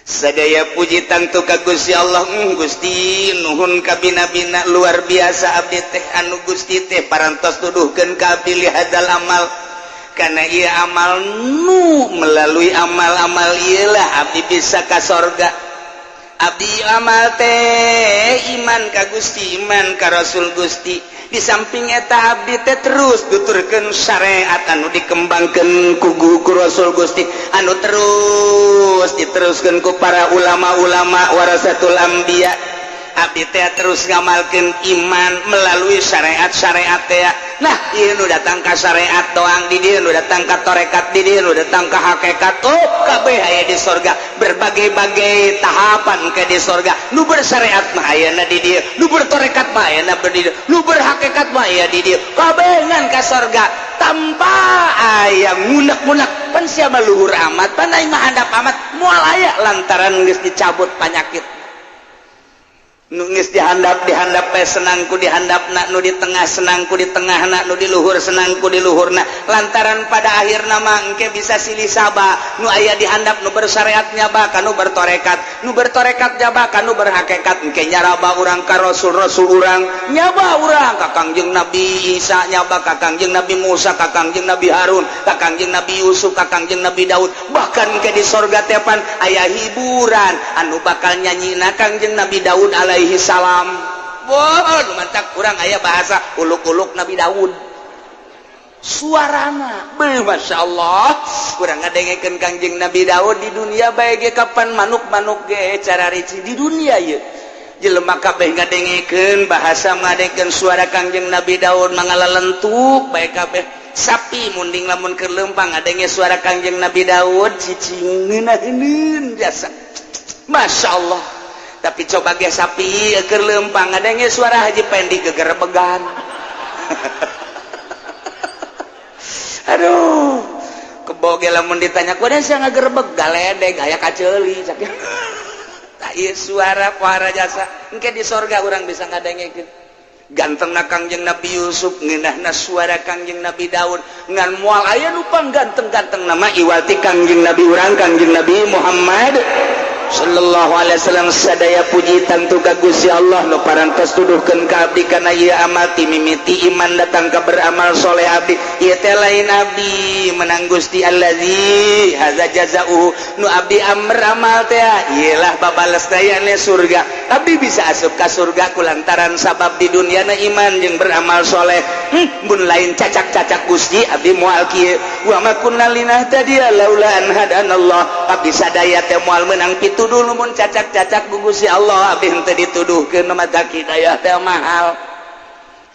Sadaya puji tangtu ka Gusti Allah. Gusti, nuhun kabina-bina, luar biasa abdi teh anu Gusti teh parantos tuduhkeun ka abdi li hadzal amal, karena ia amal nu melalui amal-amal iyalah abdi bisa ka sorga. Abdi amal teh iman ka Gusti, iman ka Rasul Gusti. Di samping eta abdi teh terus tuturkeun syariat anu dikembangkan ku ku Rasul Gusti, anu terus diteruskan ku para ulama-ulama warasatul anbiya. Abdi teh terus ngamalkeun iman melalui syariat-syariat teh. Nah, ieu nu datang ka syariat doang di dieu, nu datang ka tarekat di dieu, nu datang ka hakikat. Oh, kabeh aya di sorga, berbagai-bagai tahapan ke di sorga. Nu bersyariat mah ayana di dieu, nu bertarekat mah ayana di dieu, nu berhakikat mah aya di dieu. Kabeh ngan ka sorga tanpa aya ngunek-ngunek, pan sia mah luhur amat, pan aing mah handap amat. Moal aya, lantaran geus dicabut penyakit. Nu geus dihandap, dihandap pe senangku dihandapna, nu di tengah senangku di tengahna, nu di luhur senangku di luhurna, lantaran pada akhirna mah engke bisa silih saba. Nu aya dihandap nu bersyariat nyaba ka nu bertorekat, nu bertorekat nyaba ka nu berhakikat. Engke nyaraba urang ka rasul-rasul urang, nyaba urang ka Kangjeng Nabi Isa, nyaba ka Kangjeng Nabi Musa, ka Kangjeng Nabi Harun, ka Kangjeng Nabi Yusuf, ka Kangjeng Nabi Daud. Bahkan engke di sorga teh pan aya hiburan anu bakal nyanyina Kangjeng Nabi Daud alaihi salam. Wah, mantap, kurang aya bahasa uluk-uluk Nabi Daud suarana. Beuh, Masya Allah, kurang ngadengekeun Kangjeng Nabi Daud di dunia bae ge kapan manuk-manuk ge cara rici di dunia ye jelema kabeh ngadengekeun bahasa, ngadengekeun suara Kangjeng Nabi Daud mangalalentuk bae kabeh. Sapi munding lamun keur leumpang ngadenge suara Kangjeng Nabi Daud cicing ngeunaheun jasa. Masya Allah. Tapi coba ge sapi keur leumpang ngadenge suara Haji Pendi, gegerbegan. Aduh, kebo ge lamun ditanya ku sia ngagerebeg, galedeg aya kaceuli cak. Tah, ieu suara para jasa engke di sorga urang bisa ngadengekeun. Gantengna Kangjeng Nabi Yusuf, ngeunahna suara Kangjeng Nabi Daud, ngan moal aya nu ganteng-ganteng nama iwati Kangjeng Nabi urang, Kangjeng Nabi Muhammad sallallahu alaihi wasallam. Sadaya puji tantu ka Gusti Allah nu parantos tuduhkeun ka abdi kana ieu amal, ti mimiti iman datang ka beramal soleh. Abdi ieu teh lain abdi menang, Gusti allazi hadza jazauhu. Nu abdi beramal teh ieu lah babales dayane surga. Abdi bisa asup ka surga kulantaran sabab di dunia na iman jeung beramal soleh. Mun lain cacak-cacak Gusti, abdi moal kieu. Wa ma kunna linahtadiya laula an hadanallah. Abdi sadaya teh moal meunang pituduh mun cacak-cacak ku Gusti Allah abdi henteu dituduhkeun. Mata hidayah teh mahal.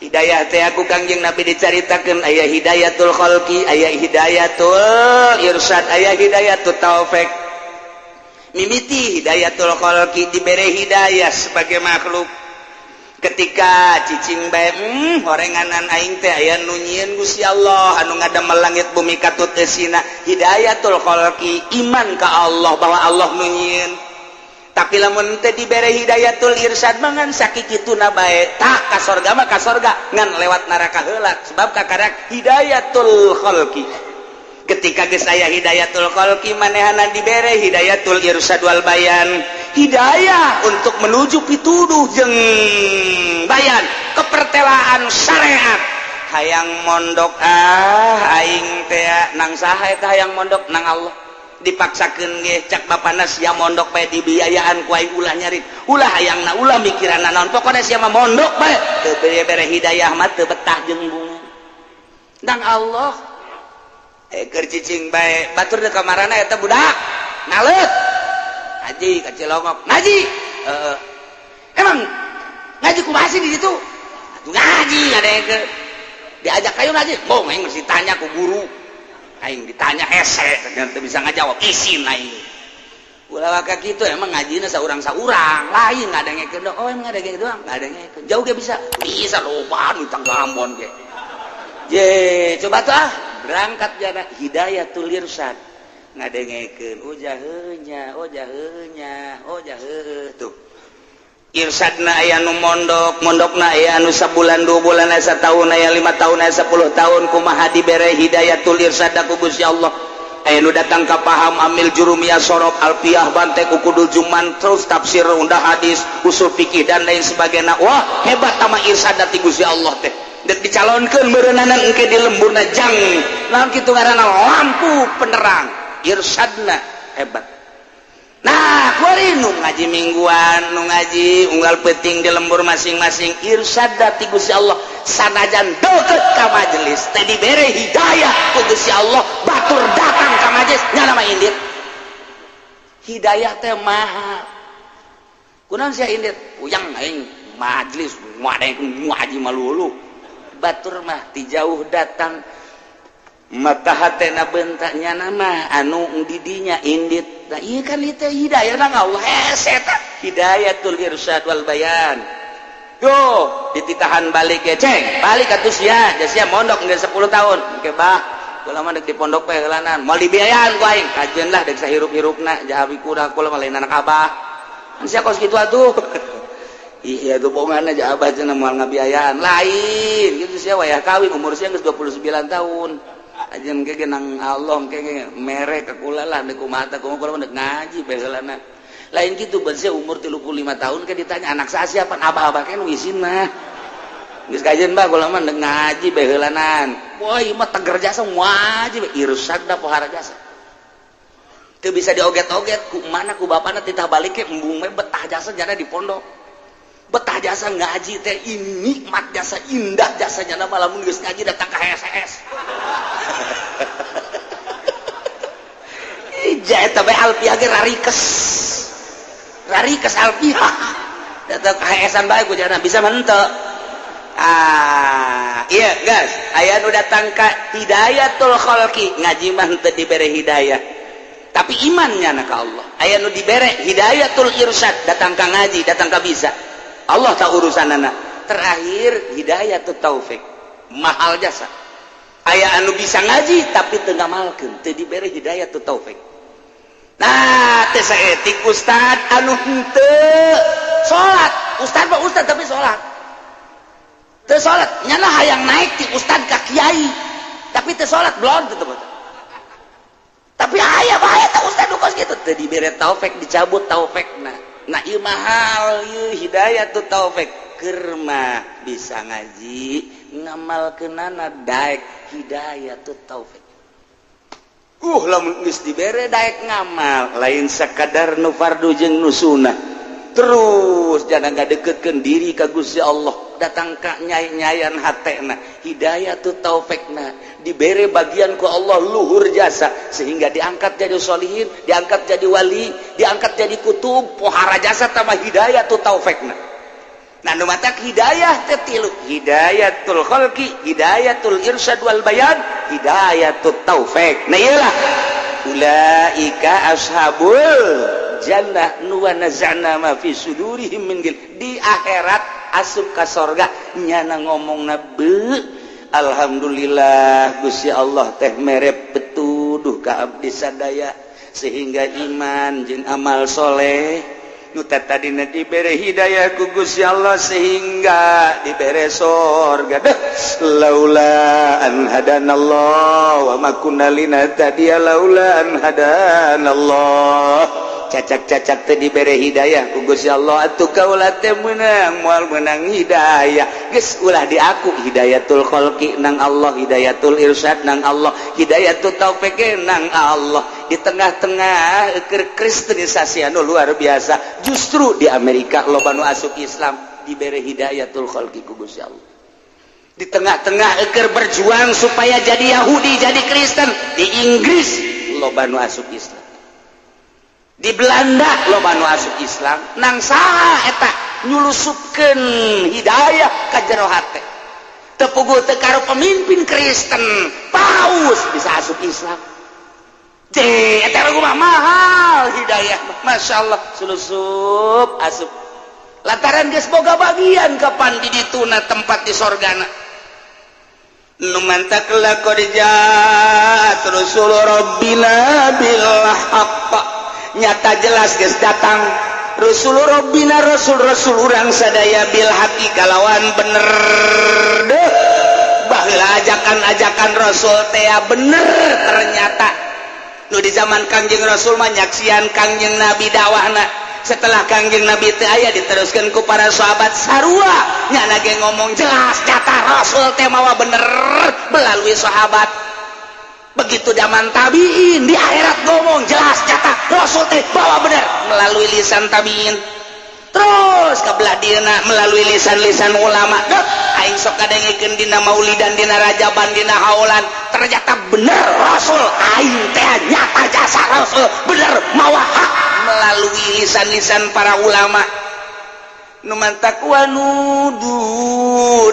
Hidayah teh aku Kangjeng Nabi dicaritakeun aya hidayatul khalqi, aya hidayatul irsyad, aya hidayatul taufik. Mimiti hidayatul khalqi, dibere hidayah sebagai makhluk. Ketika cicing bae, horenganan aing teh aya nu nyieun, Gusti Allah anu ngadamel langit bumi katut eusina. Hidayatul khalqi, iman ka Allah bahwa Allah nu nyieun. Tapi lamun teh dibere hidayatul irsyad, mangan sakikituna bae tak ka sorga mah ka sorga, ngan lewat neraka heula, sebab kakarak hidayatul khalqi. Ketika geus aya hidayatul khalqi, manehana dibere hidayatul irsyad wal bayan, hidayah untuk menuju pituduh jeung bayan kepertelaan syariat. Hayang mondok ah aing teh nang saha eta? Hayang mondok nang Allah. Dipaksakeun ge, cak bapana, "Sia mondok bae, dibiayaan ku aing, ulah nyari, ulah hayangna, ulah mikiranna naon, pokona sia mah mondok bae." Teu bere hidayah mah teu betah jeung bunga nang Allah. Eh, keur cicing bae, batur deuk kamarana eta budak naleut ngaji ka Cilongok. Ngaji, emang ngaji kumaha sih di ditu? Atuh ngaji ada yang ke diajak kayu ngaji. Mau aing mesti tanya ku guru. Aing ditanya hese, ternyata bisa ngajawab, isin aing. Ulah waka kitu. Emang ngajina saurang-saurang lain ngadengekeun? Oh, emang ngadengekeun doang, ngadengekeun jauh ge bisa, bisa loba nu tangga Ambon ge. Je, coba tuh ah berangkat jana hidayatul irsyad, ngadengekeun, oh jaheunya, oh jaheunya, oh jaheuh. Tuh irsadna aya nu mondok, mondokna aya anu sabulan, 2 bulan, aya satahun, aya 5 tahun, aya 10 tahun. Kumaha dibere hidayatul irsyad ku Gusti Allah? Aya nu datang ka paham amil jurumiyah, sorof, alfiah, bantek, ukudul juman, terus tafsir, undah hadis, usul fikih, dan lain sebagainya. Wah, hebat tama irsyad ti Gusti Allah teh. Dek dicalonkeun meureunana engke di lemburna jang naon kitu ngaranna, lampu penerang. Irsyadna hebat. Nah, kuari nu ngaji mingguan, nu ngaji unggal peting di lembur masing-masing, irsyad ti Gusti Allah. Sanajan deket ka majelis teh dibere hidayah ku Gusti Allah, batur datang ka majelis nyana mah indit. Hidayah teh mahal. Kunaon sia indit? Puyang aing majelis, ada yang ngaji malulu. Batur mah ti jauh datang, mata hatena bentaknya nama anu didinya indit. Nah, iya kan itu hidayah nang Allah hese eta hidayatul irsyad wal bayan. Yo dititahan balik ya, ceng balik atuh sia, sia mondok geus 10 tahun. Engke bah, kula mah dek di pondok bae heulanan, moal dibiayaan ku aing. Kajeun lah dek sahirup-hirupna jahabi kurang, kula mah lain anak abah kan sia kos kitu atuh. Iya tuh bohongan aja, abah cenah moal ngabiayaan lain gitu. Sia wayah kawin umur sia geus 29 tahun aja, engke nang Allah engke mere ka kula lah. Dek kumaha tah, kumaha kula dek ngaji bae heulana lain gitu. Sia umur 35 tahun ke ditanya anak saya siapa, abah-abah kan isin mah. Geus kajeun bah, kula mah dek ngaji bae heulanan. Wah, ieu mah teger jasa ngaji bae, irsyad da pohara jasa. Teu bisa dioget-oget ku mana ku bapana, titah balik ke embung we betah jasa jana di pondok. Betah jasa ngaji teh, ini nikmat jasa, indah jasa jana. Lamun geus ngaji datang ka HSS. Ija eta bae alfiah ge rarikes. Rarikes alfiah. Datang ka HSan bae ku jana bisa mah henteu. Ah, iya guys, aya nu datang ka hidayatul khalqi, ngaji mah henteu dibere hidayah. Tapi imannya na ka Allah. Aya nu dibere hidayatul irsyad, datang ka ngaji, datang ka bisa. Allah tak urusanana. Terakhir hidayatul taufik. Mahal jasa. Aya anu bisa ngaji tapi teu ngamalkeun, teu dibere hidayatul taufik. Nah, teh saetik ustad anu henteu salat. Ustad mah ustad tapi salat. Teu salat, nyana hayang naik ti ustad ka kiai, tapi teu salat belum tuh. Tapi aya bae teh ustad nu kos kitu, teu dibere taufik, dicabut taufik. Nah, ieu mahal ieu hidayatut taufik. Keur mah bisa ngaji, ngamalkeunana daek hidayatut taufik. Lamun geus dibere daek ngamal, lain sakadar nu fardu jeung nu sunnah, terus jangan ngadeketkeun diri ka Gusti Allah, datang ka nyai-nyayan hatena hidayatut taufikna, dibere bagian ku Allah luhur jasa sehingga diangkat jadi solihin, diangkat jadi wali, diangkat jadi kutub, pohara jasa tambah hidayatut taufikna. Nah, nu matak hidayah teh tilu: hidayatul khalqi, hidayatul irsyad wal bayan, hidayatut taufik. Nah, iyalah ulaika ashabul jannah nu wa naza'na ma fi sudurihim min ghil. Di akhirat asup ka sorga, nyana ngomongna, "Be, alhamdulillah Gusti Allah teh mere petuduh ka abdi sadaya sehingga iman jeung amal soleh nu tadina dibere hidayah ku Gusti Allah sehingga dibere sorga. Deh, laula an hadanallah wa ma kunna linahtadiya laula an hadanallah." Cacak-cacak teh dibere hidayah ku Gusti Allah atuh kaula teh meunang moal meunang hidayah. Geus ulah diaku, hidayatul khalqi nang Allah, hidayatul irsyad nang Allah, hidayatul taufik nang Allah. Di tengah-tengah kristenisasi anu luar biasa, justru di Amerika loba nu asup Islam, dibere hidayatul khalqi ku Gusti Allah. Di tengah-tengah eker berjuang supaya jadi Yahudi, jadi Kristen, di Inggris loba nu asup Islam, di Belanda loba nu asup Islam. Nang saha eta nyulusupkeun hidayah ka jero hate? Teu puguh teu karo pemimpin Kristen, paus bisa asup Islam. Eta mah mahal hidayah, Masya Allah, sulusup asup lantaran geus boga bagian kapan di dituna tempat di sorgana. Nu mantak laqad ja'at rusul rabbina bil haqq, nyata jelas geus datang rusul rabbina, rasul-rasul urang sadaya, bil haqqi kalawan bener. Deh, baheula ajakan-ajakan rasul teh bener ternyata. Nu di zaman Kangjeng Rasul mah nyaksian Kangjeng Nabi dakwahna. Setelah Kangjeng Nabi teu aya, diteruskan ku para sahabat, sarua nyana ge ngomong jelas nyata Rasul teh mawa bener melalui sahabat. Begitu zaman tabiin, di akhirat ngomong jelas nyata Rasul teh bawa bener melalui lisan tabiin, terus ke belah dieuna melalui lisan-lisan ulama. Deh, aing sok kadengikeun dina maulidan, dina rajaban, dina haulan, ternyata bener Rasul aing teh, nyata jasa Rasul bener mawa hak melalui lisan-lisan para ulama. Nu mantak wanudu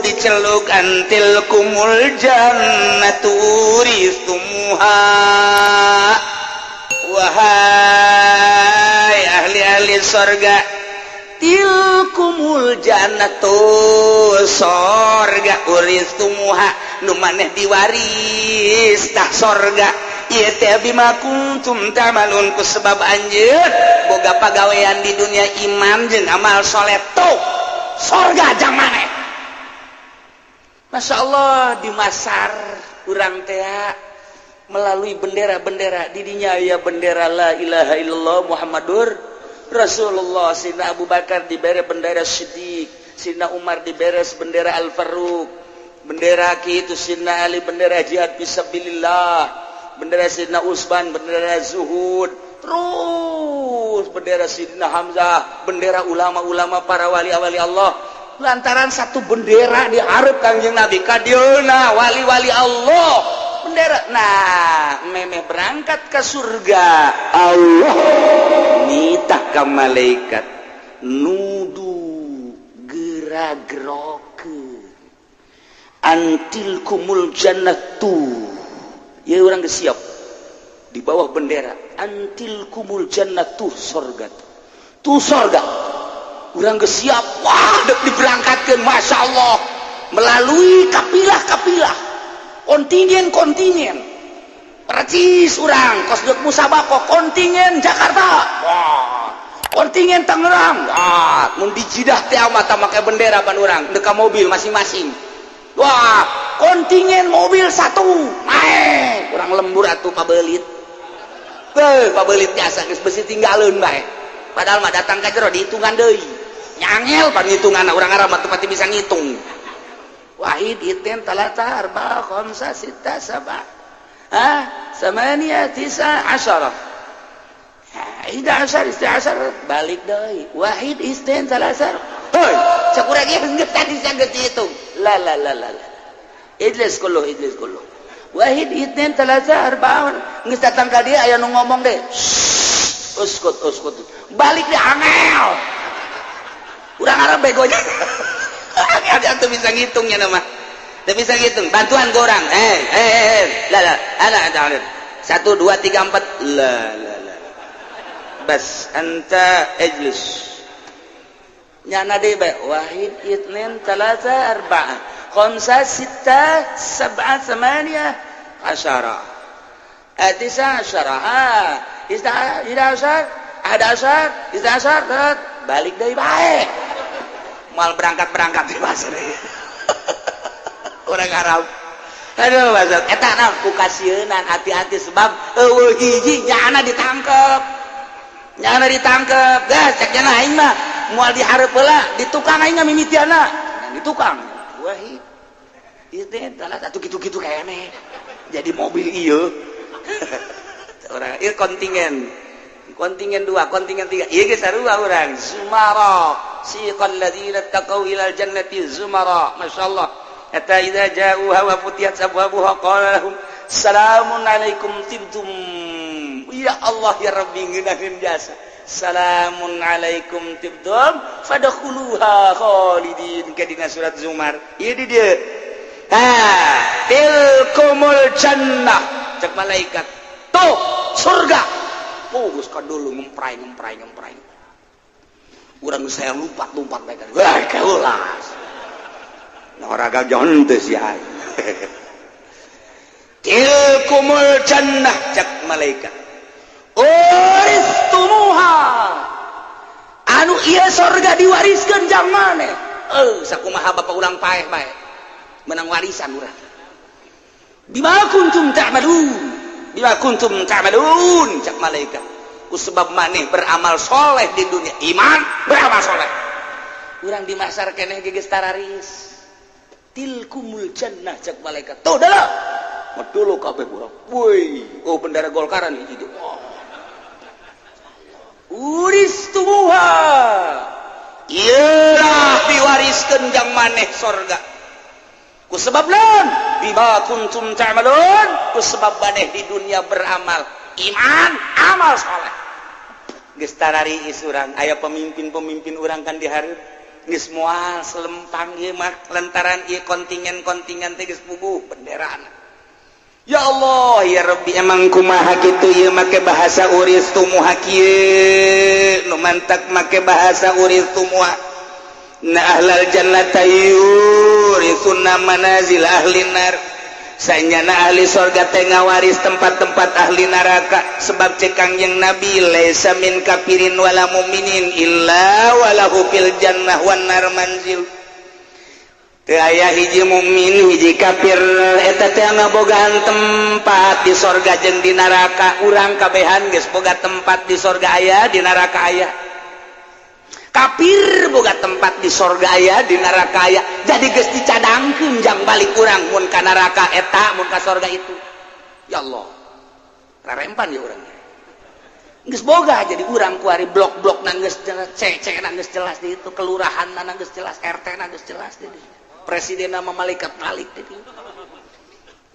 diceluk an tilkumul jannatu uristumuha, wahai ahli-ahli sorga, tilkumul jannatu, sorga, uristumuha, nu maneh diwaris tah sorga ieu teh, bima kuntum ta'malun, ku sebab anjeun boga pagawean di dunia iman jeung amal soleh, tuh sorga jang maneh. Masya Allah, di Masar urang teh melalui bendera-bendera didinya aya bendera la ilaha illallah Muhammadur Rasulullah. Sina Abu Bakar diberi bendera Siddiq, Sina Umar diberi bendera Al Faruq, bendera itu Sina Ali bendera jihad fisabilillah, bendera Sidna Usman bendera zuhud, terus bendera Sidna Hamzah bendera ulama-ulama, para wali-wali Allah. Lantaran satu bendera diharap Kangjeng Nabi kadieuna wali-wali Allah bendera. Nah, memeh berangkat ke surga, Allah nitah ka malaikat, nudu gera-gerokeun an tilkumul jannatu. Ya, orang siap di bawah bendera an tilkumul jannatu, sorga tuh, sorga urang geus siap. Wah, dek diberangkatkan, Masya Allah, melalui kapilah-kapilah, kontingen-kontingen, percis urang kos dek musabaqah, kontingen Jakarta, wah, kontingen Tangerang. Wah, mun di Jidah teh mata make bendera pan urang deka mobil masing-masing. Wah, kontingen mobil satu naik, kurang lembur atuh pabelit. Beuh, pabelit jasa geus besi tinggalin bae. Padahal mah datang ka jero dihitungan deui. Nyangel panghitungan, urang Arab mah teu pati bisa ngitung. Wahid, itsnain, talata, arba, khamsa, sita, sab'a. Ah, samania, tisa, asyara. Ihda asyar, isna asyar, balik deui. Wahid, itsnain, talata. Hoi, cek urang ieu geus tadi geus dihitung. La la la la la. Ijlis kullu, ijlis kullu. Wahid, itsnain, talata, arba. Geus datang ka dia aya nu ngomong deh. Uskut, uskut. Balik deh, angel. Urang Arab begonya. Angel dia tuh bisa ngitungnya nama. Teu bisa ngitung. Bantuan ke orang. Eh, eh, eh, la la, ana ana. Satu, dua, tiga, empat. La la la. Bas, anta ijlis. Nyana deh bae. Wahid, itsnain, talata, arba'ah, khamsa, sitta, sab'a, samania, asyara. Tisa asyara. Ha. Ista, ida asyar, ada asyar, ista asyar, balik deui bae. Moal berangkat-berangkat di bahasa deui. Orang Arab. Aduh, bahasa eta naon ku kasieunan, hati-hati, sebab euweuh hiji nyana ditangkep. Nyana ditangkep. Gas cek nyana, aing mah moal dihareup heula, di tukang aing mah mimitiana. Di tukang. Wahid. Ieu teh atuh kitu-kitu keneh. Jadi mobil ieu. Orang ieu kontingen. Kontingen dua, kontingen tiga. Ieu geus sarua urang. Zumara. Siqal ladzina taqaw ilal jannati zumara. Masyaallah. Hatta idza ja'uha wa futiyat abwabuha qala lahum salamun alaikum tibtum. Ya Allah ya Rabbi, ngeunaheun jasa. Salamun alaikum tibtum fadkhuluha khalidin, ke dina surat Zumar. Ieu di dieu. Ha, tilkumul jannah, cek malaikat. Tuh, surga. Oh, geus dulu ngemprai ngemprai ngemprai. Urang saya lompat-lompat bae. Wah, keulas. Nah, jonte si tilkumul jannah, cek malaikat, uristumuha, anu ieu sorga diwariskeun jang maneh. Eh, sakumaha bapak urang paeh bae menang warisan urang. Bima kuntum ta'malun, bima kuntum ta'malun, cek malaikat, ku sebab maneh beramal soleh di dunia, iman, beramal soleh. Urang di masar keneh geus tararis. Tilkumul jannah, cek malaikat. Tuh dah dulu kabeh urang, woi, oh, bendera Golkaran hiji. Oh, uristumuha, iyalah diwariskeun jang maneh sorga. Ku sebab naon? Bima kuntum ta'malun, ku sebab maneh di dunia beramal, iman, amal soleh. Geus tarariis urang aya pemimpin-pemimpin urang kan di hareup geus moal selempang ieu mah, lantaran ieu kontingen-kontingen teh geus puguh benderana. Ya Allah ya Rabbi, emang kumaha kitu ieu make bahasa uristumuha kieu, nu mantak make bahasa uristumuha. Na ahlal jannata yurisuna manazil ahli nar, sanyana ahli sorga teh ngawaris tempat-tempat ahli neraka, sebab cek Kangjeng Nabi, laisa min kafirin wala muminin illa walahu fil jannah wan nar manzil. Teu aya hiji mukmin, hiji kafir eta teh ngabogaan tempat di sorga jeung di neraka. Urang kabehan geus boga tempat, di sorga aya, di neraka aya. Kafir boga tempat, di sorga aya, di neraka aya. Jadi geus dicadangkeun jang balik urang, mun ka neraka eta, mun ka sorga itu. Ya Allah, rarempan ya urang geus boga. Jadi urang kuari blok-blok geus jelas, C C geus jelas di itu, kelurahan geus jelas, RT geus jelas di presiden nama malaikat malik.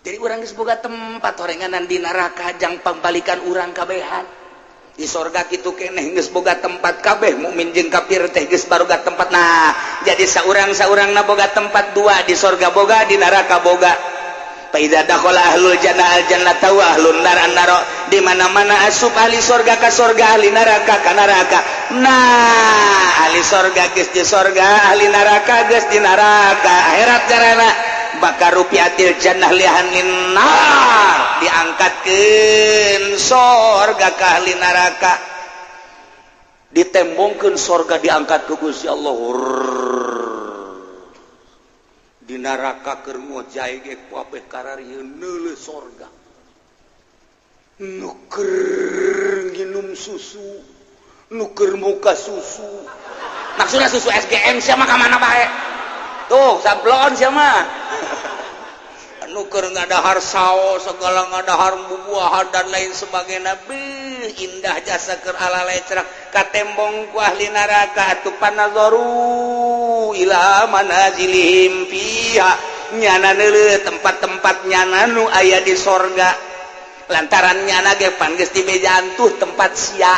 Jadi urang geus boga tempat horenganan di neraka jang pambalikan urang kabehan. Di sorga kitu keneh, geus boga tempat kabeh, mukmin jeung kafir teh geus baroga tempat. Nah, jadi saurang-saurang na boga tempat dua, di sorga boga, di neraka boga. Fa idza dakhala ahlul jannah al jannata wa ahlun nar an nar, di mana-mana asup ahli sorga ka sorga, ahli neraka ka neraka. Nah, ahli sorga geus di sorga, ahli neraka geus di neraka. Akhirat carana bakal rufiatil jannah li ahlin nar, diangkatkeun sorga ka ahli neraka, ditembongkeun sorga, diangkat ke Gusti Allah. Di Neraka keur ngojay ge kabeh kararieu neuleuh sorga, nu keur nginum susu, nu keur muka susu. Maksudnya susu SGM sia mah ka mana bae tuh, sablon sia mah. Nu keur ngadahar saos, segala ngadahar bubuahan dan lain sebagainya. Beuh, indah jasa keur ala lecrak. Katembong ku ahli neraka atuh, panadzaru ila manazilihim fiha, nyana neuleuh tempat-tempat nyana nu aya di sorga, lantaran nyana ge pan geus dibejaan tuh tempat sia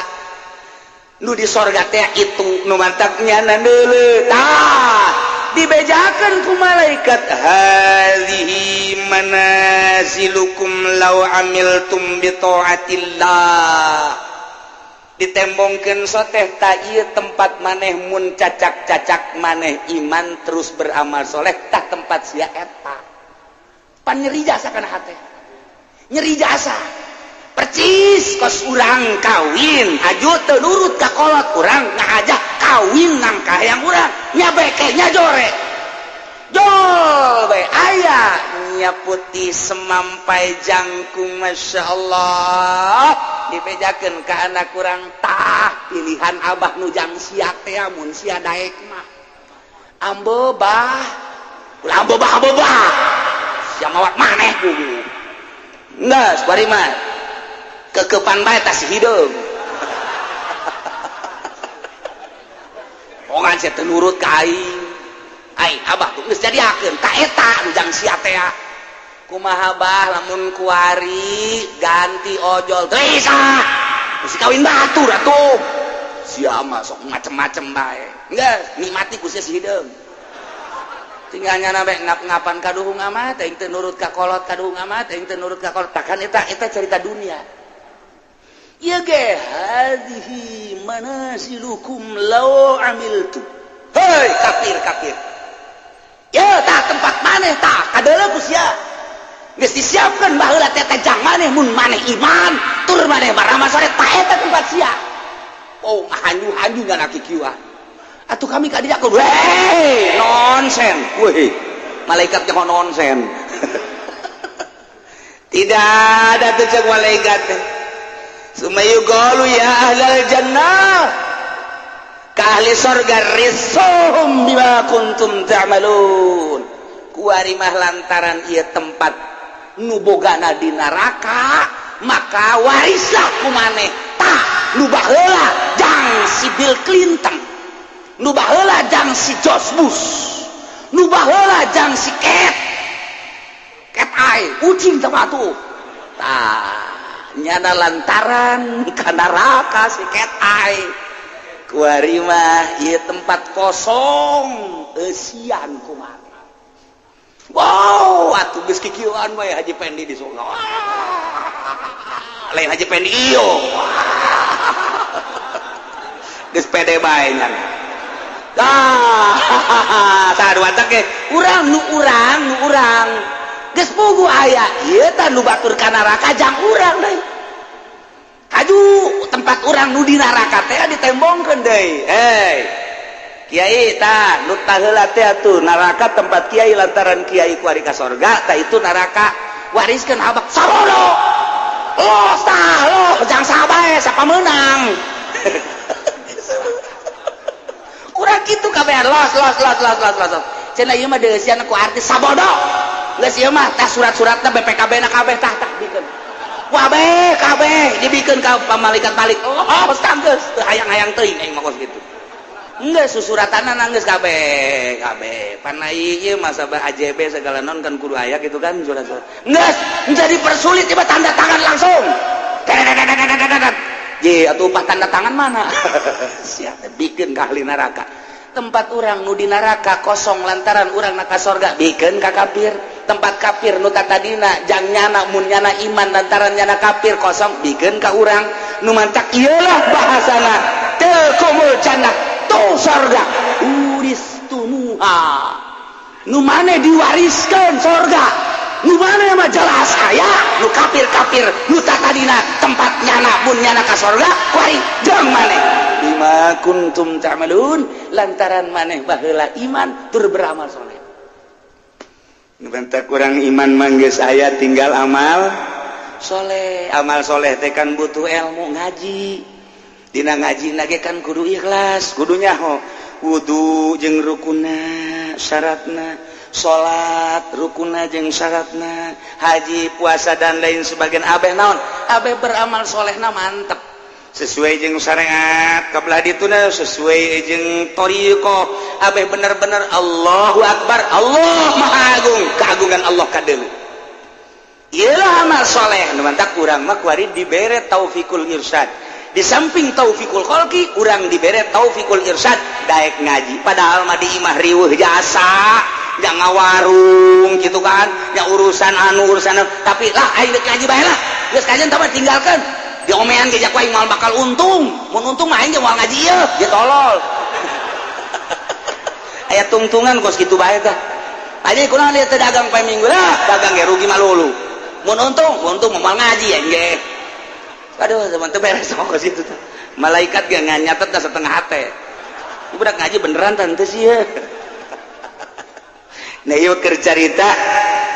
nu di sorga teh. Itu nu mantak nyana neuleuh. Tah, dibejakan ku malaikat, hadzihi manazilukum law amiltum bi taatillah. Ditembongkeun soteh, tah, ieu tempat maneh mun cacak-cacak maneh iman terus beramal soleh. Tah, tempat sia eta. Pan nyeri jasa kana hate, nyeri jasa percis kos urang kawin aju teu nurut ka kolot urang, ngajak kawin nang kahayang urang, nya beke nya jore jol bae. Aya nya putih semampai jangkung, Masya Allah, dibejakeun ka anak kurang, tah, pilihan abah nu jang sia teh mun sia daek mah ambo bah, ulah ambo bah, ambo bah sia mawat maneh kudu. Geus bari mah kekepan bae tas hideung. Ongan sia teu nurut ka aing, aing abah tuh geus jadiakeun ka eta nu jang sia teh. Kumaha bah lamun kuari ganti ojol? Teu bisa, mesti kawin batur atuh. Sia mah sok macem-macem bae. Geus nikmati ku sia si hideung. Tinggal nyana bae ngap-ngapan kaduhung amat aing teu nurut ka kolot, kaduhung amat aing teu nurut ka kolot. Takkan eta eta cerita dunia. Ieu ge hadhihi manasilukum law amiltu. Hei kafir kafir ya, tah tempat maneh, tah kadeuleu ku sia geus disiapkeun baheula teh jang maneh mun maneh iman tur maneh baramal soleh. Tah, eta tempat sia. Oh, hanyu-hanyu nyana kikieuan atuh kami ka dieu. Wey, nonsen weh, malaikat nyaho nonsen. Tidak ada tuh cek malaikat teh. Summa yuqalu ya ahlal jannah, ka ahli sorga, risuhum bima kuntum ta'malun. Kuari mah lantaran ieu tempat nu bogana di neraka, maka warislah ku maneh. Tah, nu baheula jang si Bill Clinton, nu baheula jang si George Bush, nu baheula jang si Cat Cat Eye ucing sama tuh. Tah, nyana lantaran ka neraka si Cat Eye, kuari mah ieu tempat kosong eusian kumaha. Wow, atuh geus kikieuan we Haji Pendi di surga. Lain Haji Pendi iyo. Geus pede bae nyana. Ah, tah dua ge urang nu urang nu urang geus pugu aya ieu tah nu batur ka neraka jang urang deui. Kaju tempat urang nu di neraka teh ditembongkeun deui. Hei kiai, tah, nu taheula teh atuh neraka tempat kiai, lantaran kiai kuari ka sorga, tah itu neraka wariskeun abak sabodo. Los tah, lo jang sabae siapa menang. Kurang gitu kabehan, los los los los los los. Cenah ieu mah deusian ku artis sabodo. Geus ieu mah tah surat-suratna BPKB na kabeh, tah tah bikeun. Kabeh kabeh dibikeun ka malaikat balik. Oh, tah geus teu hayang-hayang teuing aing mah kos kitu. Enggak susuratan geus kabeh kabeh. Pan ieu mah sabah AJB segala non kan kudu aya gitu kan surat-surat. Geus jadi persulit tiba tanda tangan langsung. Je atuh upah tanda tangan mana? Siapa bikin ka ahli neraka. Tempat urang nu di neraka kosong lantaran urang na ka sorga, bikin ka kafir. Tempat kafir nu tadina jang nyana mun nyana iman, lantaran nyana kafir kosong, bikin ka urang. Nu mantak iyalah bahasana tilkumul jannah, tuh sorga, uristumuha, nu maneh diwariskan sorga. Nu maneh mah jelas aya nu kafir-kafir nu tadina tempat nyana mun nyana ka sorga kuari jang maneh bima kuntum ta'malun, lantaran maneh baheula iman tur beramal soleh. Bentak kurang iman mangges aya, tinggal amal soleh. Amal soleh teh kan butuh ilmu, ngaji. Dina ngaji nage kan kudu ikhlas, kudu nyaho wudu jeung rukuna syaratna, salat rukuna jeung syaratna, haji, puasa, dan lain sebagian. Abeh naon, abeh beramal solehna mantep, sesuai jeung syariat kabelah dituna, sesuai jeung thoriqoh. Abeh bener-bener Allahu Akbar, Allah Maha Agung, keagungan Allah kadeuleu. Iyalah amal soleh. Nu mantak urang mah kuari dibere taufikul irsyad. Di samping taufikul kholqi, urang dibere taufikul irsyad, daek ngaji. Padahal mah di imah riweuh jasa, jangan warung gitu kan ya, urusan anu, urusan anu. Tapi lah, aing dek ngaji bae lah, geus kajian tambah tinggalkan, diomean ge ku aing moal bakal untung. Mun untung mah aing ge moal ngaji ieu. Dia tolol, aya tungtungan kos kitu bae tah. Aja kunaon dia teu dagang poe Minggu lah, dagang ge rugi malulu. Mun untung, untung moal ngaji aing ge. Aduh, teman, teu beres sama kos kitu tah. Malaikat ge nyatet dah setengah hate. Budak ngaji beneran tante sih ya. Nah, yuk keur carita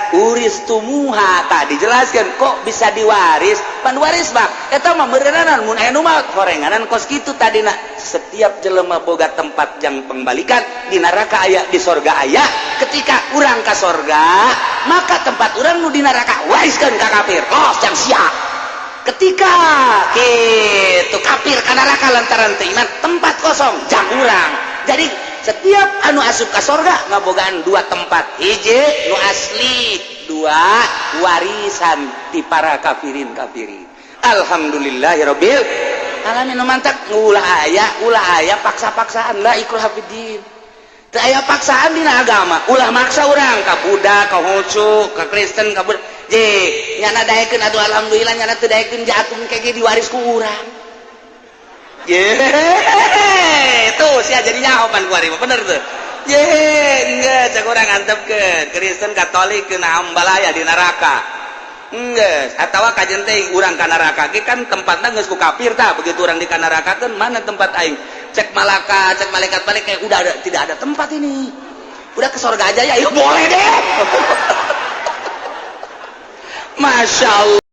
uristumuha tadi dijelaskan kok bisa diwaris. Pan waris bak eta mah meureunana mun aya nu maot horenganan kos kitu tadina. Setiap jelema boga tempat jang pembalikan, di neraka aya, di sorga aya. Ketika urang ka sorga, maka tempat urang nu di neraka wariskeun ka kafir, los jang sia. Ketika gitu kafir ka neraka lantaran teu iman, tempat kosong jang urang. Jadi setiap anu asup ka sorga ngabogaan dua tempat: hiji nu asli, dua warisan di para kafirin kafirin. Alhamdulillahirabbil alamin. Nu mantak ulah aya, ulah aya paksa-paksaan. La ikraha fiddin, teu aya paksaan dina agama. Ulah maksa urang ka Buddha, ka Konghucu, ka Kristen, ka Buddha. Je nyana daekeun, aduh alhamdulillah. Nyana teu daekeun, jatuh kege diwaris ku urang. Ye, tuh sia jadi nyaho pan kuari mah, bener tuh. Ye, enggak cek urang antepkeun Kristen Katolik kena ambalaya di neraka. Enggeus, atawa kajen teh urang ka neraka ge kan tempatna geus ku kafir tah. Begitu urang di ka neraka kan, mana tempat aing? Cek malaka, cek malaikat balik kayak udah ada, tidak ada tempat ini. Udah ke surga aja ya, yuk boleh deh. Masya Allah.